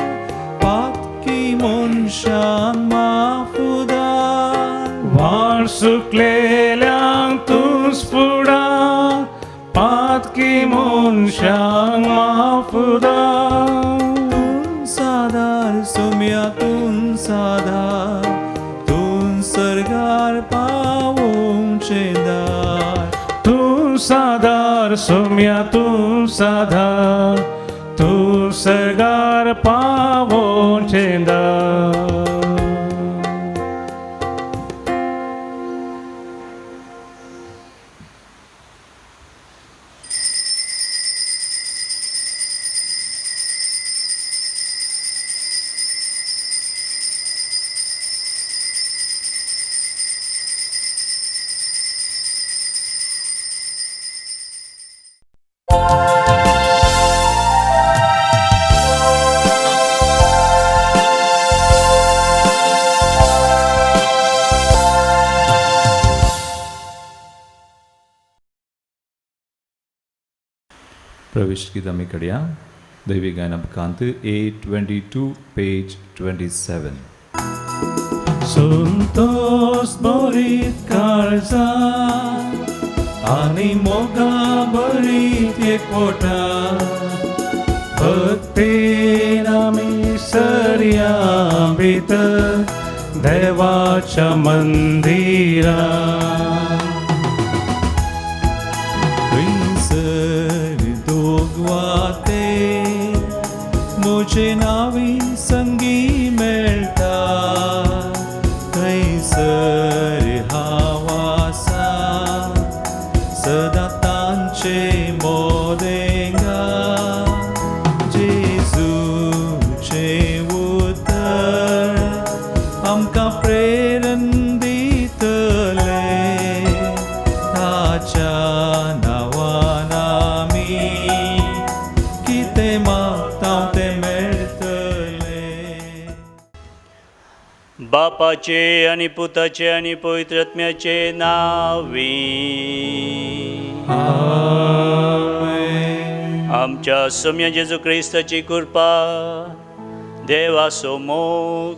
पातकी मनशांक माफुदार. वाट सुकलेल्यांक तूंच फुडार, पातकी मनशांक माफुदार. तूं सादार सोम्या, तूं सादार, तूं सर्गार पावोवचें दार. तूं सादार सोम्या, तूं सादार, तूं सर्गार पावोवचें दार. प्रवेश गीत आमी कडया दैवी गायना बुकांत 822 पेज 27. संतोष भरीत काळजा आनी मोगा भरीत एकवटा भक्तीन आमी सरया भितर देवाच्या मंदिरा. थंयसर दोगवाते म्हजे नावी संगी मेळटा थंयसर हांव आसा सदां तांचे मोदेंगा जेजूचें उतर आमकां प्रेरण दितलें ताच्या नांवान आमी कितें मागता तें मेळटलें. बापाचे आनी पुताचे आनी पवित्र आत्म्याचे नांवी. आमच्या सोम्या जेजू क्रिस्ताची कृपा, देवाचो मोग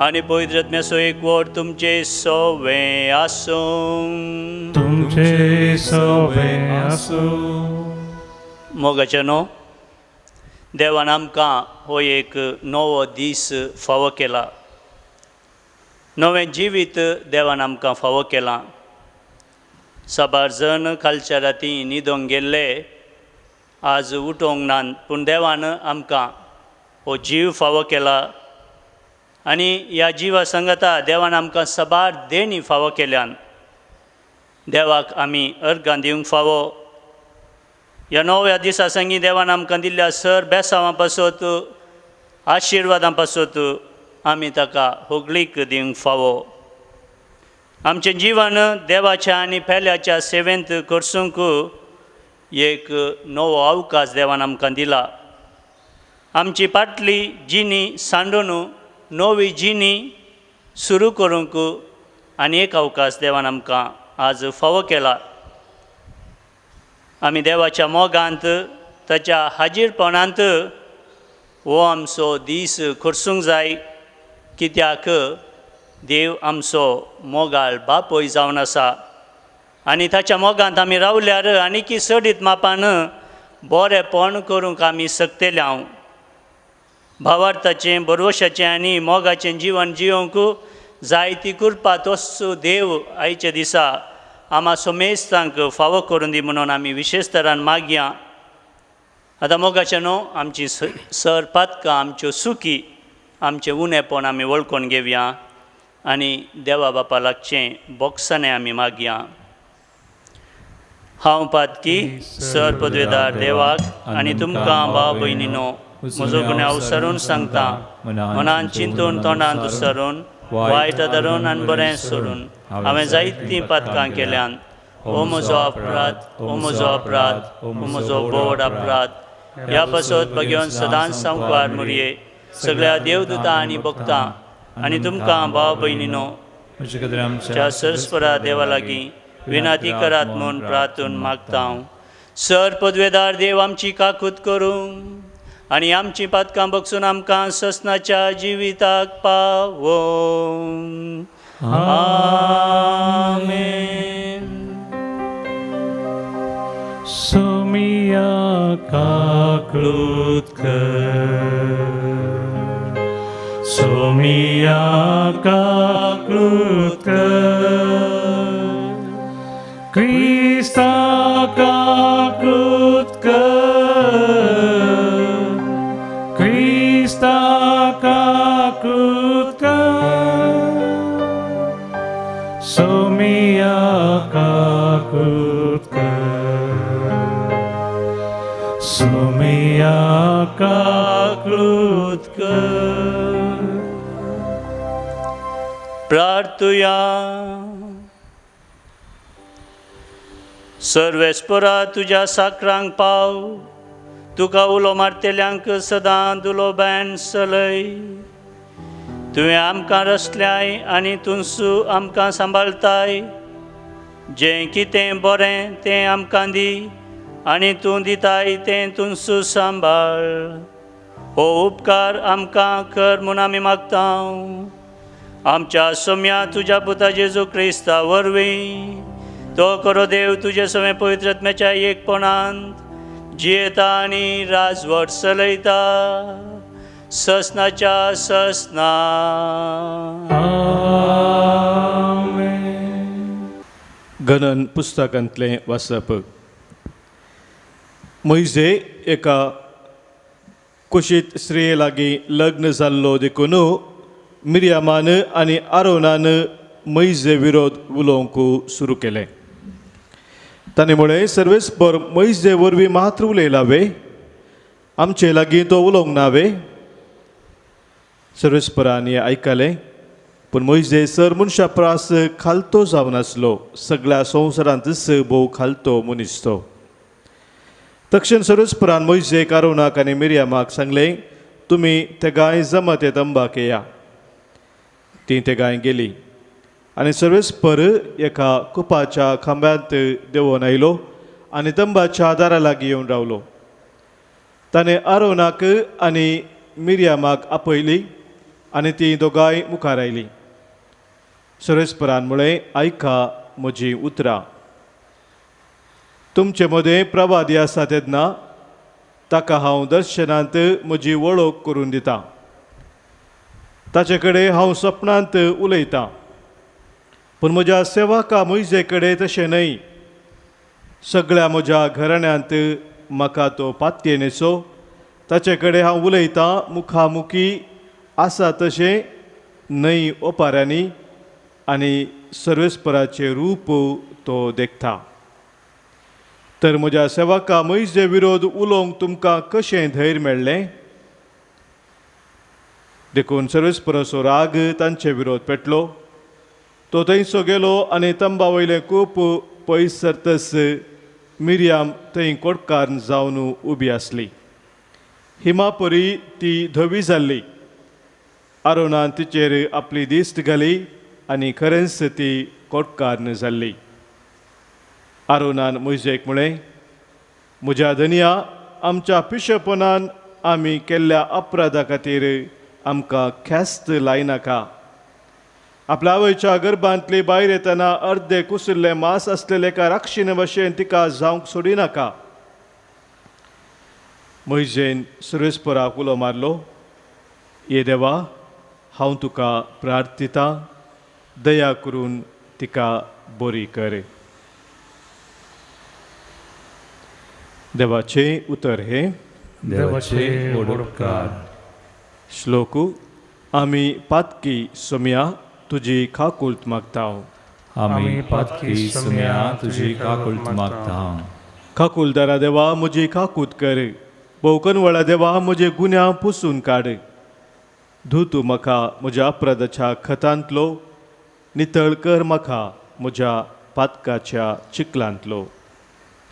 आनी पवित्र आत्म्याचो एकवट तुमचे सवे आसूं. तुमचे सवे आसूं. मोगाचे न्हू, देवान आमकां हो एक नवो दीस फावो केला, नवें जिवीत देवान आमकां फावो केलां. साबार जण कालच्या राती न्हिदोंक गेल्ले, आज उठोंक नात, पूण देवान आमकां हो जीव फावो केला आनी ह्या जिवा सांगाता देवान आमकां साबार देणी फावो केल्यान. देवाक आमी अर्गां दिवंक फावो. ह्या नव्या दिसा संगी देवान आमकां दिल्ल्या सर बेसांवां पासत, आशिर्वादां पासत आमी ताका होगळीक दिवंक फावो. आमचें जिवन देवाच्या आनी पेल्याच्या सेवेंत करसूंक एक नवो अवकाश देवान आमकां दिला. आमची पाटली जिणी सांडून नवी जिणी सुरू करूंक आनी एक अवकाश देवान आमकां आज फावो केला. आमी देवाच्या मोगांत, ताच्या हाजीरपणांत हो आमचो दीस खर्चूंक जाय, कित्याक देव आमचो मोगाळ बापूय जावन आसा आनी ताच्या मोगांत आमी रावल्यार आनीकी चडीत मापान बरेंपण करूंक आमी शकतले. हांव भावार्थाचें, भरवशाचें आनी मोगाचें जिवन जियोंक जायती कृपा तोच देव आयच्या दिसा आमा सोमेस्तांक फावो करून दी म्हणून आमी विशेश तरान मागया. आतां मोगाचें न्हू, आमची सर पातकां, आमच्यो सुकी, आमचें उणेपण आमी वळखून घेवया आनी देवा बापा लागचें बोगसाणें आमी मागया. हांव पातकी सर पदवेदार देवाक आनी तुमकां भाव भयणीनो म्हजो गुन्यांव सरून सांगता, मनान चिंतून तोंडान दुसरून वायट धरून आनी बरें सोडून हांवें जायतीं पातकां केल्यान. हो म्हजो अपराध, हो म्हजो अपराध, हो म्हजो बोड अपराध. ह्या पासत बगेवन सदांच संकवार मुरये सगळ्या देवदूतां आनी भक्तां आनी तुमकां भाव भयणीनो च्या सरस्परा देवा लागीं विनाती करात म्हूण प्रार्थून मागता हांव. सर पदवेदार देव आमची काकूत करूं आनी आमची पातकां बगसून आमकां ससनाच्या जिविताक पावोवं. आमेन. सोमिया काकळूत कर, सोमिया काकळूत कर, क्रिस्ता काकळूत कर, क्रिस्ता काकळूत कर, सोमिया काकळूत कर, सोमिया काकळूत कर. प्रार्थुया. सर्वेस्परा तुज्या साकरांक पाव, तुका उलो मारतेल्यांक सदां दुलो बॅन सलय. तुवें आमकां रचल्याय आनी तुंसू आमकां सांबाळताय. जें कितें बरें तें आमकां दी आनी तूं दिताय तें तूंच सांबाळ. हो उपकार आमकां कर म्हूण आमी मागता आमच्या सोम्या तुज्या पुता जेजू क्रिस्ता वरवीं. तो खरो देव तुजे सवें पवित्र आत्म्याच्या एकपणांत जियेता आनी राजवट चलयता ससनाच्या ससना. गणन पुस्तकांतलें वाचप. मोयजे एका कुशीत स्त्रिये लागीं लग्न जाल्लो देखून मिरयामान आनी आरोनान मोयजे विरोध उलोवंक सुरू केलें. ताणें म्हळें, सर्वेस्पर मोयजे वरवीं मात्र उलयला वे? आमचे लागीं तो उलोवंक ना वे? सर्वेस्परान हें आयकलें, पूण मोयजे सर मनशा प्रास खालतो जावन आसलो, सगळ्या संवसारांतच भोव खालतो मनीस तो. तक्षण सर्वेस्परान मोयजेक, आरोनाक आनी मिरयामाक सांगलें, तुमी तेगांय जमाते तंबाक येया. तीं तेगांय गेलीं आनी सर्वेस्पर एका कुपाच्या खांब्यांत देंवोन आयलो आनी तंबाच्या दारा लागीं येवन रावलो. ताणें आरोनाक आनी मिरयामाक आपयली आनी तीं दोगांय मुखार आयलीं. सर्वेस्परान म्हळें, आयका म्हजीं उतरां. तुमचे मदें प्रवादी आसा तेन्ना ताका हांव दर्शनांत म्हजी वळख करून दितां, ताचे कडेन हांव सपनांत उलयतां, पूण म्हज्या सेवका मोयजे कडेन तशें न्हय. सगळ्या म्हज्या घराण्यांत म्हाका तो पातयेनेचो, ताचे कडेन हांव उलयतां मुखामुखी आसा तशें न्हय ओपाऱ्यांनी, आनी सर्वेस्पराचें रूप तो देखता. तर म्हज्या सेवका मोयजे विरोध उलोवंक तुमकां कशें धैर्य मेळ्ळें? देखून सर्वेस्पराचो राग तांचे विरोध पेटलो. तो थंयसो गेलो आनी तंबा वयलें कूप पयस सरतच मिरयाम थंय कोटकार जावन उबी आसली. हिमापरी ती धवी जाल्ली. आरोनान तिचेर आपली दिश्ट घाली आनी खरेंच ती कोटकार जाल्ली. आरोनान मोयजेक म्हळें, म्हज्या धनया, आमच्या पिशेपणान आमी केल्ल्या अपराधा खातीर आमकां ख्यास्त लायनाका. आपल्या आवयच्या गर्भांतली भायर येतना अर्दे कुसुल्लें मांस आसलेले एका राक्षिणे भशेन तिका जावंक सोडिनाका. मोयजेन सर्वेस्पराक उलो मारलो, ये देवा, हांव तुका प्रार्थितां, दया करून तिका बरी कर. देवाचें उतर हें. देवाचे उपकार. श्लोक. आमी पातकी सोम्या तुजी काकूळट मागता. आमी पातकी सोम्या तुजी काकूळट मागता. काकुलदारा देवा म्हजी काकूत कर, भोवकनवळा देवा म्हजे गुन्यांव पुसून काड. धू तूं म्हाका म्हज्या अपराधाच्या खतांतलो, नितळ कर म्हाका म्हज्या पातकाच्या चिखलांतलो.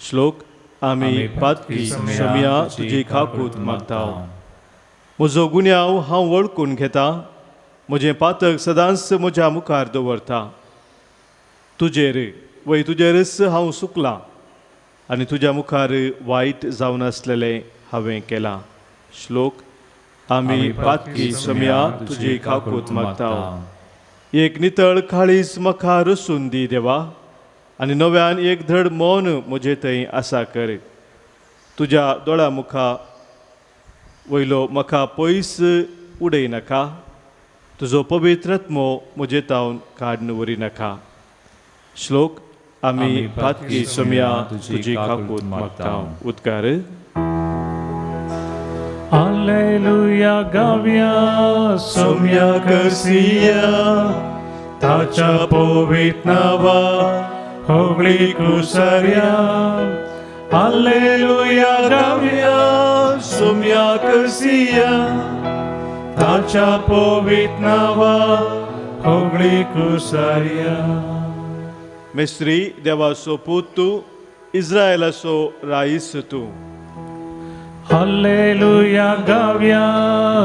श्लोक. आमी पातकी सोम्या तुजी काकूत मागता. म्हजो गुन्यांव हांव वळखून घेता, म्हजें पातक सदांच म्हज्या मुखार दवरता. तुजेर वय तुजेरच हांव सुकलां आनी तुज्या मुखार वायट जावन आसलेलें हांवें केलां. श्लोक. आमी पातकी सोम्या तुजी काकूत मागता. एक नितळ काळीज म्हाका रसून दी देवा, आनी नव्यान एक धड मौन म्हजे थंय आसा कर. तुज्या दोळ्या मुखा वयलो म्हाका पयस उडय नाका, तुजो पवित्र आत्मो म्हजे तावन काडून व्हरी नाका. श्लोक. आमी पातकी सोम्या तुजी काकूत मागता. उद्गार. हालेलुया गावया सोम्या करसिया, ताच्या पवित्र नांवा होगळी कुसर्या. हालेलुया गावया सोम्या करसिया, ताच्या पवित्र नांवा होगळी कुसर्या. मेस्त्री देवाचो पूत तूं, इस्रायलाचो राईस तूं. हालेलुया गावया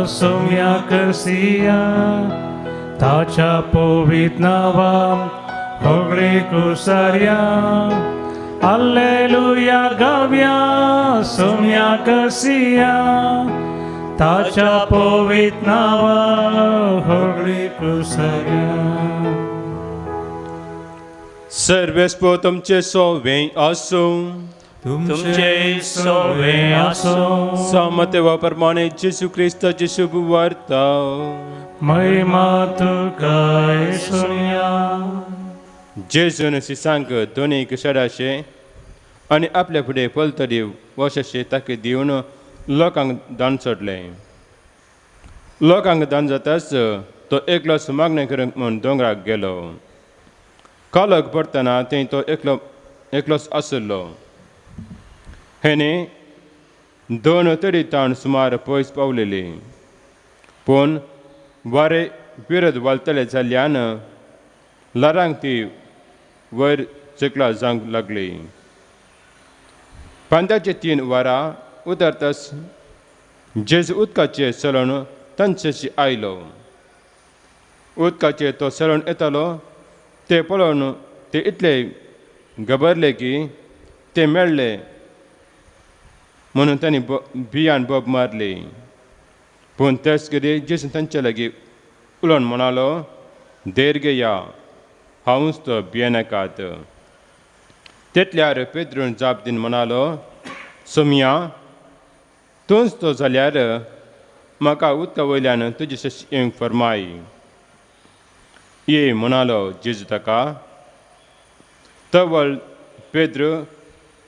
सोम्या करसिया, ताच्या पवित्र नांवा होगळी कुसर्या. Alleluia गावया सोम्या कसिया ताच्या पवित्र नांवा होगळी कुसया. सर्वेस्पो तुमचे सोवे आसूं. तुमचे सोवे आसूं. समतेवा प्रमाणे जेसू क्रिस्ताची शुभ वार्ता. महिमा तुका सोम्या. जेजून शिसांक दोनी शेडाशे आनी आपल्या फुडें पलतडी वशाशे ताकी दिवन लोकांक दान सोडलें. लोकांक दान जाताच तो एकलोच मागणें करूंक म्हूण दोंगराक गेलो. कालोक पडटना थंय तो एकलो एकलोच आशिल्लो. हेणे 2 तरी ताण सुमार पयस पावलेली, पूण वारें विरोध वालतले जाल्ल्यान ल्हारांक ती वयर चिखला जावंक लागली. पांदाचे 3 वरां उतरताच जेजू उदकाचेर चलून तांच्याशी आयलो. उदकाचेर तो चलून येतालो ते पळोवन ते इतले घबरले की ते मेळ्ळे म्हणून तांणी भियान बोब मारली. पूण तेच घडये जेजून तांचे लागीं उलोवन म्हणालो, धैर्य घेया, हांवूच तो, भियेनाकात. तितल्यार पेद्रून जाप दिवन म्हणालो, सोमया, तूंच तो जाल्यार म्हाका उदका वयल्यान तुजे शशी येवंक फर्माय. ये म्हणालो जेजू ताका. तवळ पेद्र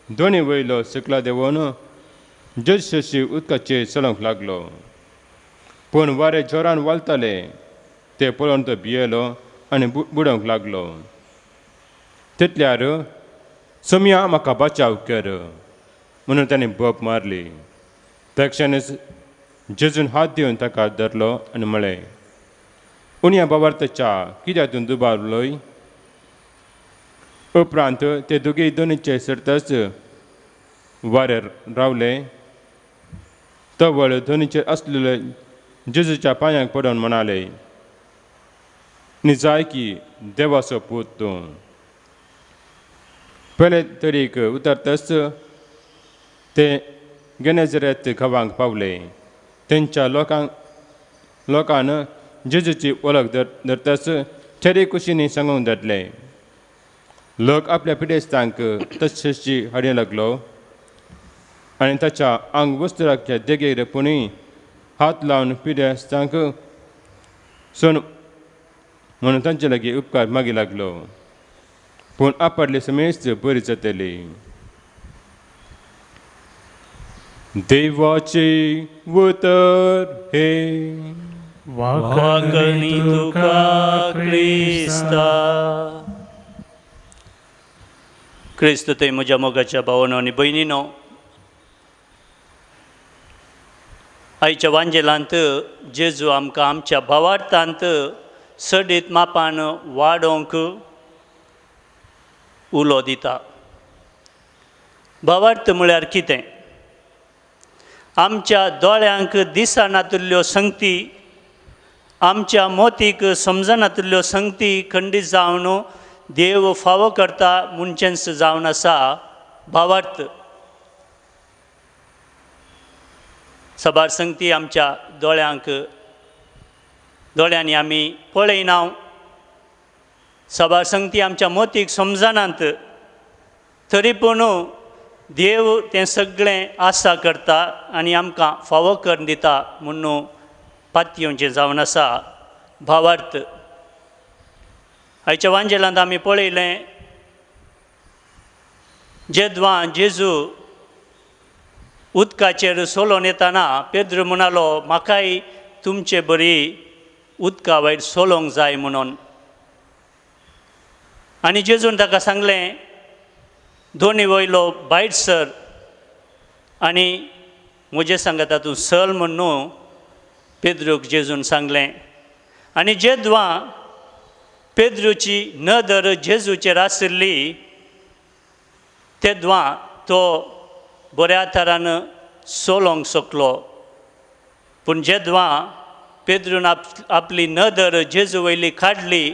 दोनी वयलो सकला देंवोन जेजू शशी उदकाचेर चलोवंक लागलो. पूण वारें जोरान वालतालें तें पळोवन तो भियेलो आनी बुडोवंक लागलो. तितल्यार सोमया म्हाका बचाव कर म्हणून ताणें बोब मारली. तक्षणच जेजून हात दिवन ताका धरलो आनी म्हळें, उण्या बाबार्थच्या कित्याक तूं दुबावलोय? उपरांत ते दोगीय दोनीचे सरतच वारें रावलें. तवळ दोनीचेर आसलेले जेजूच्या पांयांक पडून म्हणाले, निजाय की देवाचो पूत तूं. पयले तरीक उतरतच ते गेनेजरेत गांवांक पावले. तेंच्या लोकान जेजूची वळख धरतच चेरे कुशींनी सांगूंक धरले. लोक आपल्या पिडेस्तांक तशेशी हाडूंक लागलो आनी ताच्या आंग वस्त्राच्या देगेर पुणूय हात लावन पिडेस्तांक सोन म्हणून तांचे लागीं उपकार मागी लागलो. पूण आपडले समेस्त बरी जातली. देवाचे उतर हे. वाकणी तुका क्रिस्ता. क्रिस्त थंय म्हज्या मोगाच्या भावानो आनी भयणीनो, आयच्या वांजेलांत जेजू आमकां आमच्या भावार्थांत सडीत मापान वाडोवंक उलो दिता. भावार्थ म्हळ्यार कितें? आमच्या दोळ्यांक दिसनातल्ल्यो संगती, आमच्या मोतीक समजनातल्ल्यो संगती खंडीत जावन देव फावो करता म्हणचेंच जावन आसा भावार्थ. साबार संगती आमच्या दोळ्यांक दोळ्यांनी आमी पळयना, साबार संगती आमच्या मोतीक समजनात, तरी पूण देव तें सगळें आसा करता आनी आमकां फावो करून दिता म्हणून पातयेवचें जावन आसा भावार्थ. आयच्या वांजेलांत आमी पळयलें, जेदवां जेजू उदकाचेर सोलोन येताना पेद्रू म्हणालो, म्हाकाय तुमचे बरी उदका वयर सोलोंक जाय म्हणून. आनी जेजून ताका सांगलें, दोनी वयलो भायर सर आनी म्हजे सांगता तूं सल म्हणून पेद्रूक जेजून सांगलें. आनी जेदवां पेद्रूची नदर जेजूचेर आशिल्ली तेदवां तो बऱ्या तरान सोलोंक शकलो. पूण जेदवां पेद्रून आपली नदर जेजू वयली काडली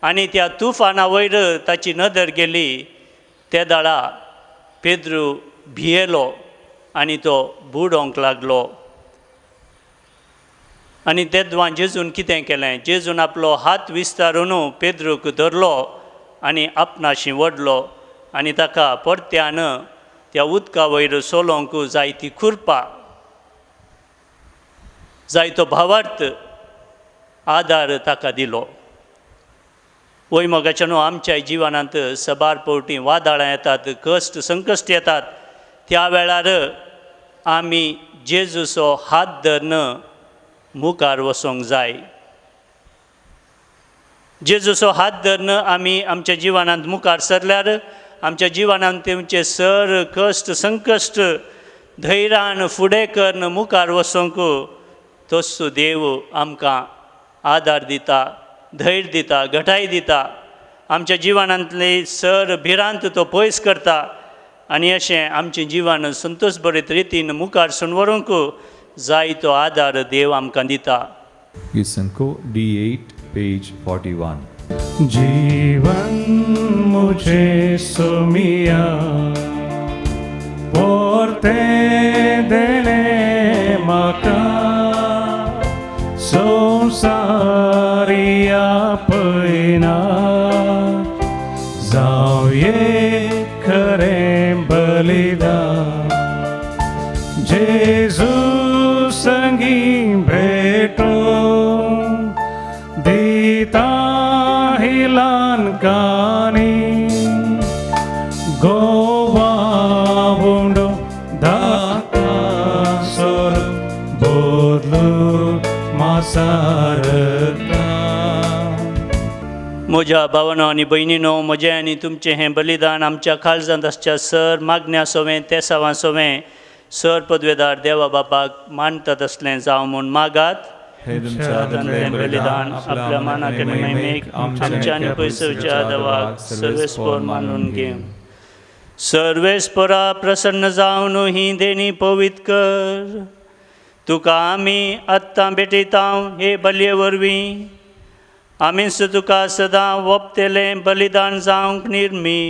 आनी त्या तुफाना वयर ताची नदर गेली, ते दाळा पेद्रू भियेलो आनी तो बुडोवंक लागलो. आनी तेदवां जेजून कितें केलें, जेजून आपलो हात विस्तारून पेद्रूक धरलो आनी आपणाशी वडलो आनी ताका परत्यान त्या उदका वयर सोलोंक जायती खुरपा, जायतो भावार्थ आदार ताका दिलो. वय मोगाच्या न्हू, आमच्या जिवनांत सबार पवटी वादळां येतात, कश्ट संकश्ट येतात. त्या वेळार आमी जेजूचो हात धरून मुखार वचोंक जाय. जेजूचो हात धरून आमी आमच्या जिवनांत मुखार सरल्यार आमच्या जिवनांत तेमचे सर कश्ट संकश्ट धैर्यान फुडें करून मुखार वचोंक तसो देव आमकां आदार दिता, धैर्य दिता, घटाय दिता. आमच्या जिवनांतली सर भिरांत तो पयस करता आनी अशें आमचें जिवन संतोश बरें रितीन मुखार सून व्हरूंक जायतो आदार देव आमकां दिता. गीतसंको D8 page 41. जीवन मुझे सुमिया पोरते देने माका संसारिया पैना जावये खरें बलिदान जेजू संगी भेटो दिता हिलान कानी गोवा उंडो दाता सोर बोदलू मासारता. म्हज्या भावानो आनी भयणीनो, म्हजें आनी तुमचें हें बलिदान आमच्या काळजांत आसच्या सर मागण्या सोवें तेसावां सोवें सर पदवेदार देवा बापाक मानतात असलें जावं म्हूण मागात. हे तुमच्या हातांतलें बलिदान आपल्या मानाक आनी महिमेक आमच्या आनी पयसुच्या देवाक सर्वेस्पोर मानून घेवं. सर्वेस्पोरा प्रसन्न जावन ही देणी पवित्र कर. तुका आमी आत्तां भेटयता हे बलये वरवीं आमीच तुका सदां वपतेलें बलिदान जावंक निर्मी.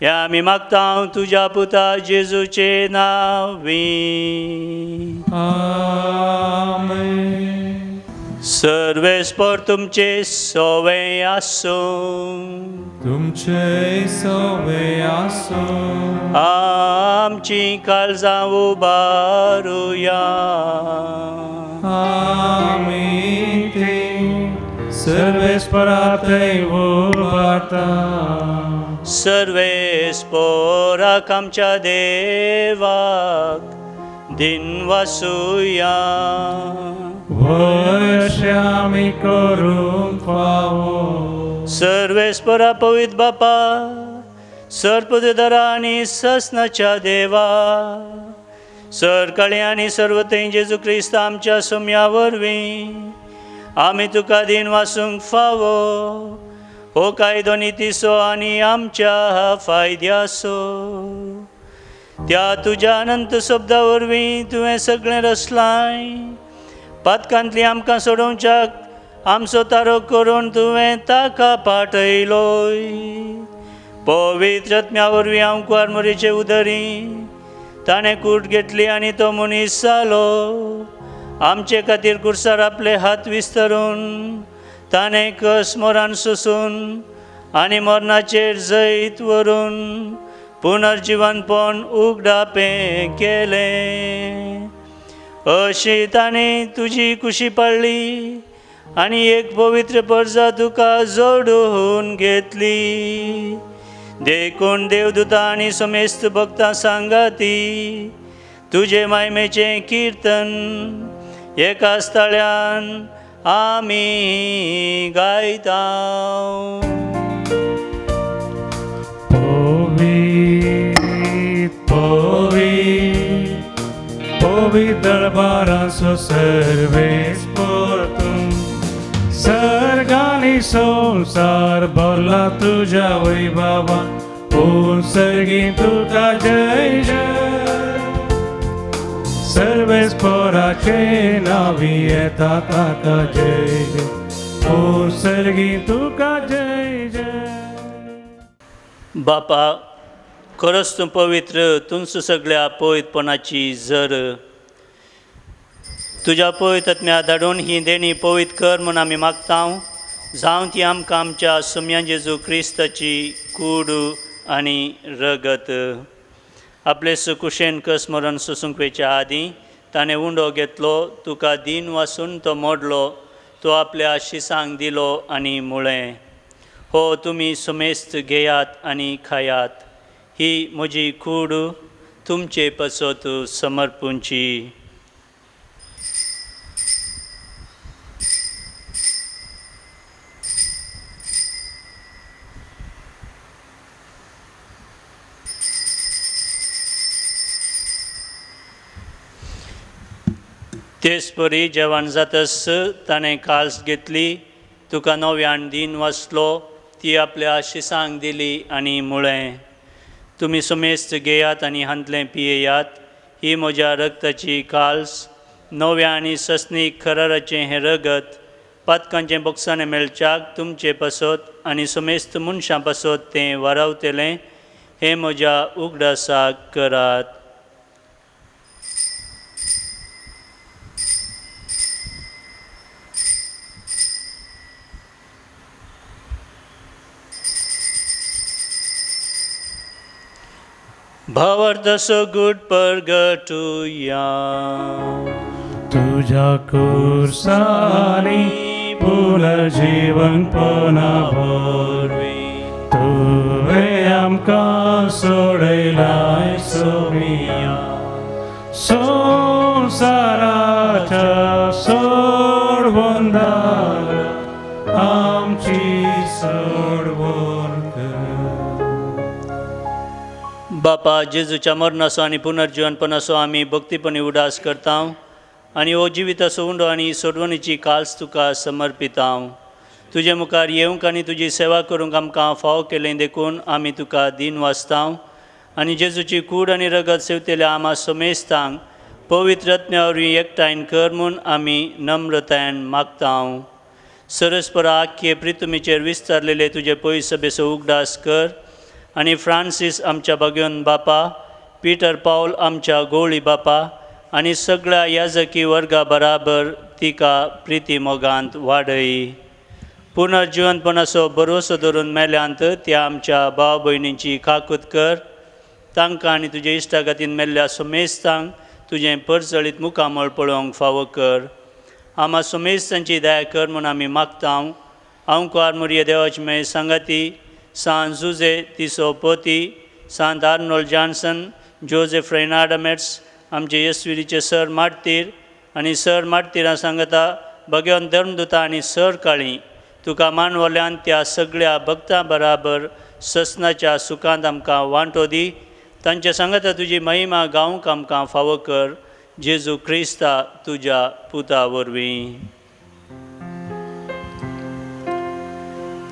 ह्या आमी मागता तुज्या पुता जेजूचे नांवी. आमेन. सर्वेस्पोर तुमचे सोवे आसूं. तुमचे सोवे आसूं. आमची काळजां उबारुया. आमी ती सर्वेस्परा थंय उबारता. सर्वेस्पोराक आमच्या देवाक दिनवासुया. वश्यामी करूंक फावो. सर्वेस्पोरा पवित्र बापा, सर्पदरा आनी ससनाच्या देवा, सरकाळी आनी सर्वथंय जेजू क्रिस्त आमच्या सोम्या वरवीं आमी तुका दिनवासूंक फावो. हो कायदो नितीचो आनी आमच्या फायद्याचो. त्या तुज्या अनंत शब्दा वरवीं तुवें सगळें रचलांय. पातकांतली आमकां सोडोवच्याक आमचो तारो करून तुवें ताका पाठयलोय. पवित्र आत्म्या वरवीं आमकां मोरीचे उदरी ताणें कूट घेतली आनी तो मनीस जालो. आमचे खातीर कुर्सार आपले हात विस्तरून ताणें कस मरण सोसून आनी मरणाचेर जैत व्हरून पुनर्जिवनपण उगडापें केलें. अशी ताणें तुजी कुशी पाळ्ळी आनी एक पवित्र परजा तुका जोडून घेतली. देखून देवदूता आनी समेस्त भक्तां सांगाती तुजे मायमेचें किर्तन एका स्थळ्यान आमी गायता. पवित्र पवित्र पवित्र दरबाराचो सर्वेस्पोर तूं. सर्गानी संवसार भरला तुज्या वैभवा. पूण सर्गी तुका जय जय. सर्वेस्पोराचे नावी येता ताका जय जय. पूण सर्गी तुका जय जय. बापा, खरोच तूं पवित्र, तुमचो सगळ्या पवित्रपणाची जर। तुज्या पवित्र आत्म्या धाडून ही देणी पवित्र कर म्हूण आमी मागता, जावं ती आमकां आमच्या सोम्या जेजू क्रिस्ताची कूड आनी रगत। आपले सुकुशेन कस मरण सोसूंक वयच्या आदीं ताणें उंडो घेतलो, तुका दीन वासून तो मोडलो, तो आपल्या शिसांक दिलो आनी म्हळें, हो तुमी समेस्त घेयात आनी खायात, ही म्हजी कूड तुमचे पासत समर्पूंची। तेच परी जेवण जातस ताणें काल्स घेतली, तुका नव्यान दीन वाचलो, ती आपल्या शिसांक दिली आनी म्हळें, तुमी समेस्त घेयात आनी हांतलें पियेयात, ही म्हज्या रगताची काल्स, नव्या आनी सस्नीक खराराचें हें रगत पातकांचें बोक्साणें मेळच्याक तुमचे पासत आनी समेस्त मनशां पासत तें वारावतलें, हें म्हज्या उगडासाक करात। भावार्थ सगुट परगटुया। तुझ्या कुर्सानी पुनर्जीवनपणा वरवीं तुवें आमकां सोडयलाय सोमिया, संवसाराच्या सोडवंदार आमची सोडवण कर। बापा, जेजूच्या मरणाचो आनी पुनर्जीवनपणाचो आमी भक्तीपणी उडास करता आनी हो जिविताचो उंडो आनी सोडवणीची काल्स तुका समर्पिता। तुजे मुखार येवंक आनी तुजी सेवा करूंक आमकां फावो केलें देखून आमी तुका दीन वाचता आनी जेजूची कूड आनी रगत सेवतेल्या आमा समेस्तांक पवित्र आत्म्या वरवीं एकठांय कर म्हूण आमी नम्रतायेन मागता। सरस्परा आख्खे प्रितुमीचेर विस्तारलेले तुजे पयस सभेचो उगडास कर आनी फ्रांसीस आमच्या भाग्योन बापा, पीटर पावल आमच्या गोवळी बापा आनी सगळ्या याजकी वर्गा बराबर तिका प्रिती मोगांत वाडय। पुनर्जिवनपणाचो भरवसो धरून मेल्यांत त्या आमच्या भाव भयणींची काकूत कर, तांकां आनी तुजे इश्टागतीन मेल्ल्या समेस्तांक तुजें परजळीत मुखामळ पळोवंक फावो कर। आमा समेस्तांची दया कर म्हूण आमी मागता। हांव कुवार मुरये देवाची मेळ सांगाती सांत जुजे तिसो पोती, सांत आर्नोल्ड जॉन्सन, जोजेफ रेनाडमेट्स, आमचे येसविरीचे सर मार्तीर आनी सर मार्तीरां सांगता भगवान धर्मदुता आनी सर काळी तुका मानवल्यान त्या सगळ्या भक्तां बराबर ससनाच्या सुखांत आमकां वांटो दी। तांच्या सांगता तुजी महिमा गावंक आमकां फावो कर, जेजू क्रिस्ता तुज्या पुता वरवीं।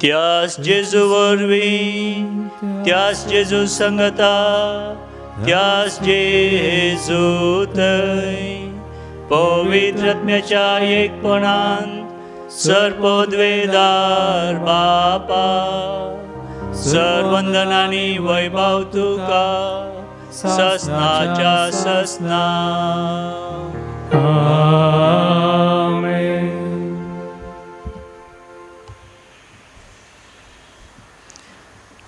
त्यास जेजू वरवीं, त्यास जेजू संगता, त्यास जेजू थंय पवित्र आत्म्याच्या एकपणान सर्वोद्वेदार बापा, सर्वंदनानी वैभव तुका ससनाच्या ससना। आमेन।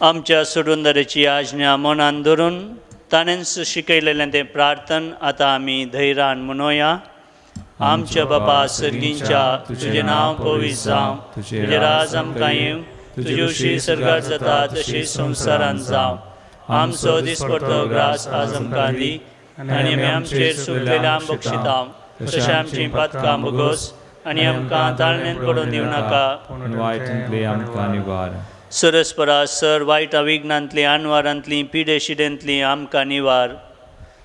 आमच्या सोडूनदाराची आज्ञा मनान धरून ताणेंच शिकयलेलें तें प्रार्थन आतां आमी धैर्यान म्हणोया। आमच्या बापा सर्गींच्या, तुजें नांव पवित्र जावं, तुजें राज आमकां येवं, तुजी उशी सर्गार जाता तशी संवसारांत जावं। आमचो दिसपडतो ग्रास आज आमकां दी आनी आमी आमचेर सुकलेल्या बक्षिता तशें आमचीं पातकां भोगोस आनी आमकां ताळणेंत पडून दिवं नाका। सरस्परा सर वायट अविघ्नांतली आनवारांतली पिडेशिडेंतली आमकां निवार।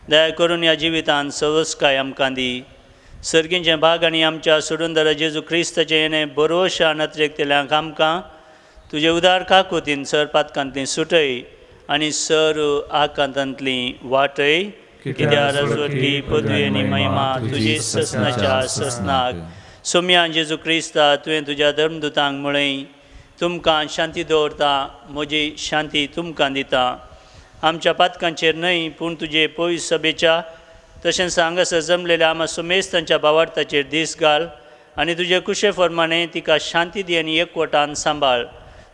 दया करून ह्या जिवितांत सवसकाय आमकां दी। सर्गींचे भाग आनी आमच्या सोडूनदारा जेजू क्रिस्ताचें येणें बरोवशा नत्रेकतल्यांक आमकां तुजे उदार काकुतीन सर पातकांतली सुटय आनी सर आकांतांतली वाटय। कित्याक राजवटी पदवी आनी महिमा तुजी ससनाच्या ससनाक। सोम्या जेजू क्रिस्ता, तुवें तुज्या धर्मदुतांक म्हळें, तुमकां शांती दवरता, म्हजी शांती तुमकां दिता। आमच्या पातकांचेर न्हय पूण तुजे पयस सभेच्या तशेंच हांगासर जमलेल्या आमा सुमेस्तांच्या भावार्थाचेर दीस घाल आनी तुजे कुशे फरमाणे तिका शांती दी आनी एकवटान सांबाळ.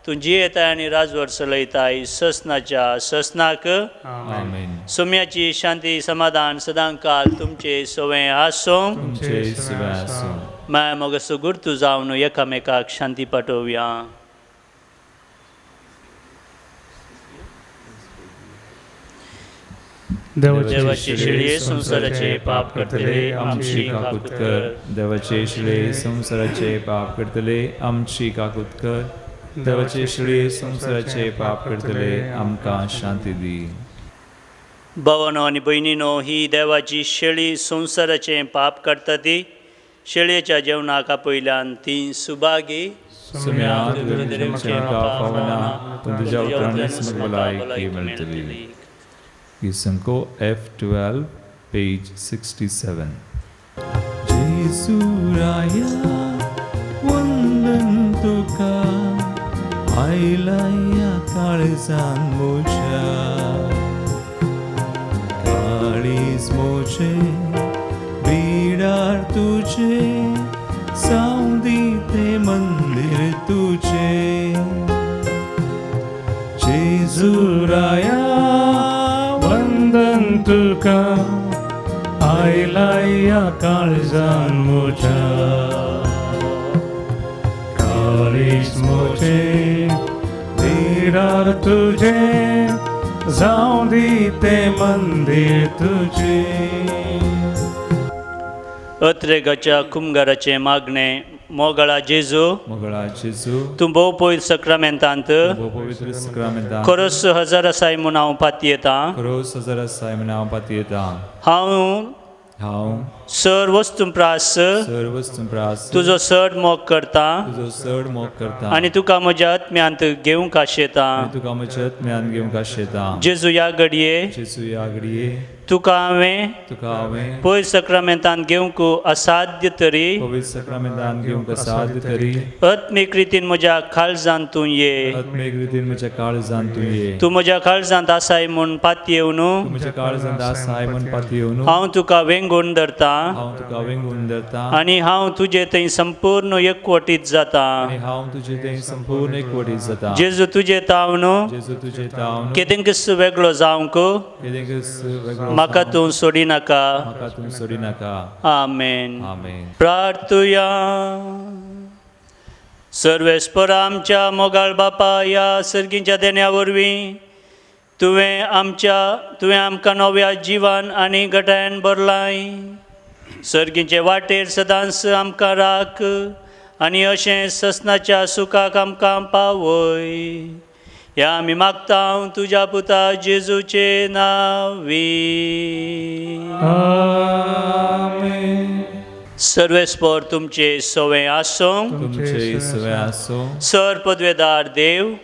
तूं जियेताय आनी राजवट चलयताय ससनाच्या ससनाक. आमेन. सोम्याची शांती समाधान सदांकाल तुमचे सवें आसूं. तुमचे सवें आसूं. माया मोगाचो गुर्तू जावन एकामेकाक शांती पाठोवया. देवाचे शिळे संवसाराचे पाप करतले आमची काकूत कर. देवाचे शिळे संवसाराचे पाप करतले आमची काकूत कर. देवाचे शिळे संवसाराचे पाप करतले आमकां शांती दी. भावानो आनी भयणीनो, ही देवाची शेळी संवसाराचें पाप करता ती शेळयेच्या जेवणाक आपयल्यान ती सुभागी. तुज्या उतरांनीच म्हाका भलायकी मेळटली. Isanko F12, page 67. Jesu Raya, वंदन तुका, आयलाया काळजान मोजा, काळीज मोजे, बिडार तुझे, सावंदी ते मंदिर तुझे. जेजू राया, वंदन तुका, आयलाया काळजान मोजा, काळीज मोजे, बिडार तुझे, जावं दी ते मंदिर तुझे. अत्रेगाच्या कुमगाराचें मागणें. मोगळा जेजू, मोगळा जेजू, तूं भोव पवित्र सक्रामेंतांत भोव पवित्र सक्रामेंतांत खरोच हजर आसाय म्हूण हांव पातयेतां. खरोच हजर आसाय म्हूण हांव पातयेतां. हांव सर वस्तू प्रास सर वस्तू प्रास तुजो चड मोग करता तुजो चड मोग करता आनी तुका म्हज्या आत्म्यांत घेवंक आशेतां. तुका म्हज्या आत्म्यांत घेवंक आशेतां. जेजू ह्या घडये, जेजू ह्या घडये तुका हांवें पवित्र सक्रामेंतांत घेवंक असाध्य तरी पवित्र सक्रामेंतांत घेवंक असाध्य तरी आत्मीक रितीन म्हज्या काळजांत तूं ये. आत्मीक रितीन म्हज्या काळजांत तूं ये. तूं म्हज्या काळजांत आसाय म्हूण पातयेवन, म्हज्या काळजांत आसाय म्हूण पातयेवन हांव तुका वेंगून धरतां. हांव तुका वेंगून धरतां आनी हांव तुजे थंय संपूर्ण एकवटीत जातां. आनी हांव तुजे थंय संपूर्ण एकवटीत जातां. जेजू तुजे तावन, जेजू तुजे तावन केदेंकच वेगळो जावंक केदेंकच वेगळो म्हाका तूं सोडिनाका. म्हाका तूं सोडिनाका. आमेन. आमेन. प्रार्थुया. सर्वेस्पर आमच्या मोगाळ बापा, ह्या सर्गीच्या देण्या वरवीं तुवें आमकां नव्या जिवान आनी गटायन भरलाय. सर्गीचे वाटेर सदांच आमकां राख आनी अशें ससनाच्या सुखाक आमकां पावय. ह्या आमी मागता तुज्या पुता जेजूचे नांवी. आमेन. सर्वेस्पर तुमचे सवें आसूं. तुमचे सवें आसूं. सर पदवेदार देव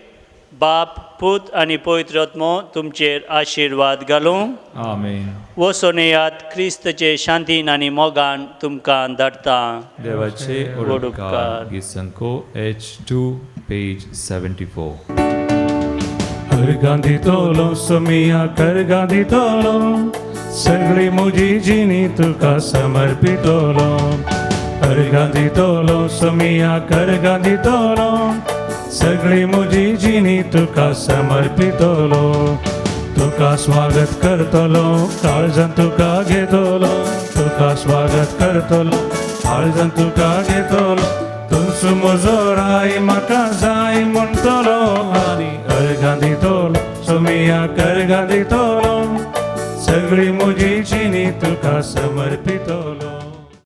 बाप पूत आनी पवित्र आत्मो तुमचेर आशिर्वाद घालूं. आमेन. वचून येयात, क्रिस्तचे शांतीन आनी मोगान तुमकां धाडटा. देवाचे व्हड उपकार. गीतसंको H2, page 74. कर दितलो सोमिया, कर दितलो, सगळी म्हजी जिणी तुका समर्पितलो. अर्घां दितलो सोमिया, कर दितलो, सगळी म्हजी जिणी तुका समर्पितलो. तुका स्वागत करतलो, काळजान तुका घेतलो, तुका स्वागत करतलो, काळजान तुका घेतलो. तुमचो म्हजो राय म्हाका जाय म्हणटलो आनी अर्घां दितलो सोमिया, अर्घां दितलो, सगळी म्हजी जिणी तुका समर्पितलो.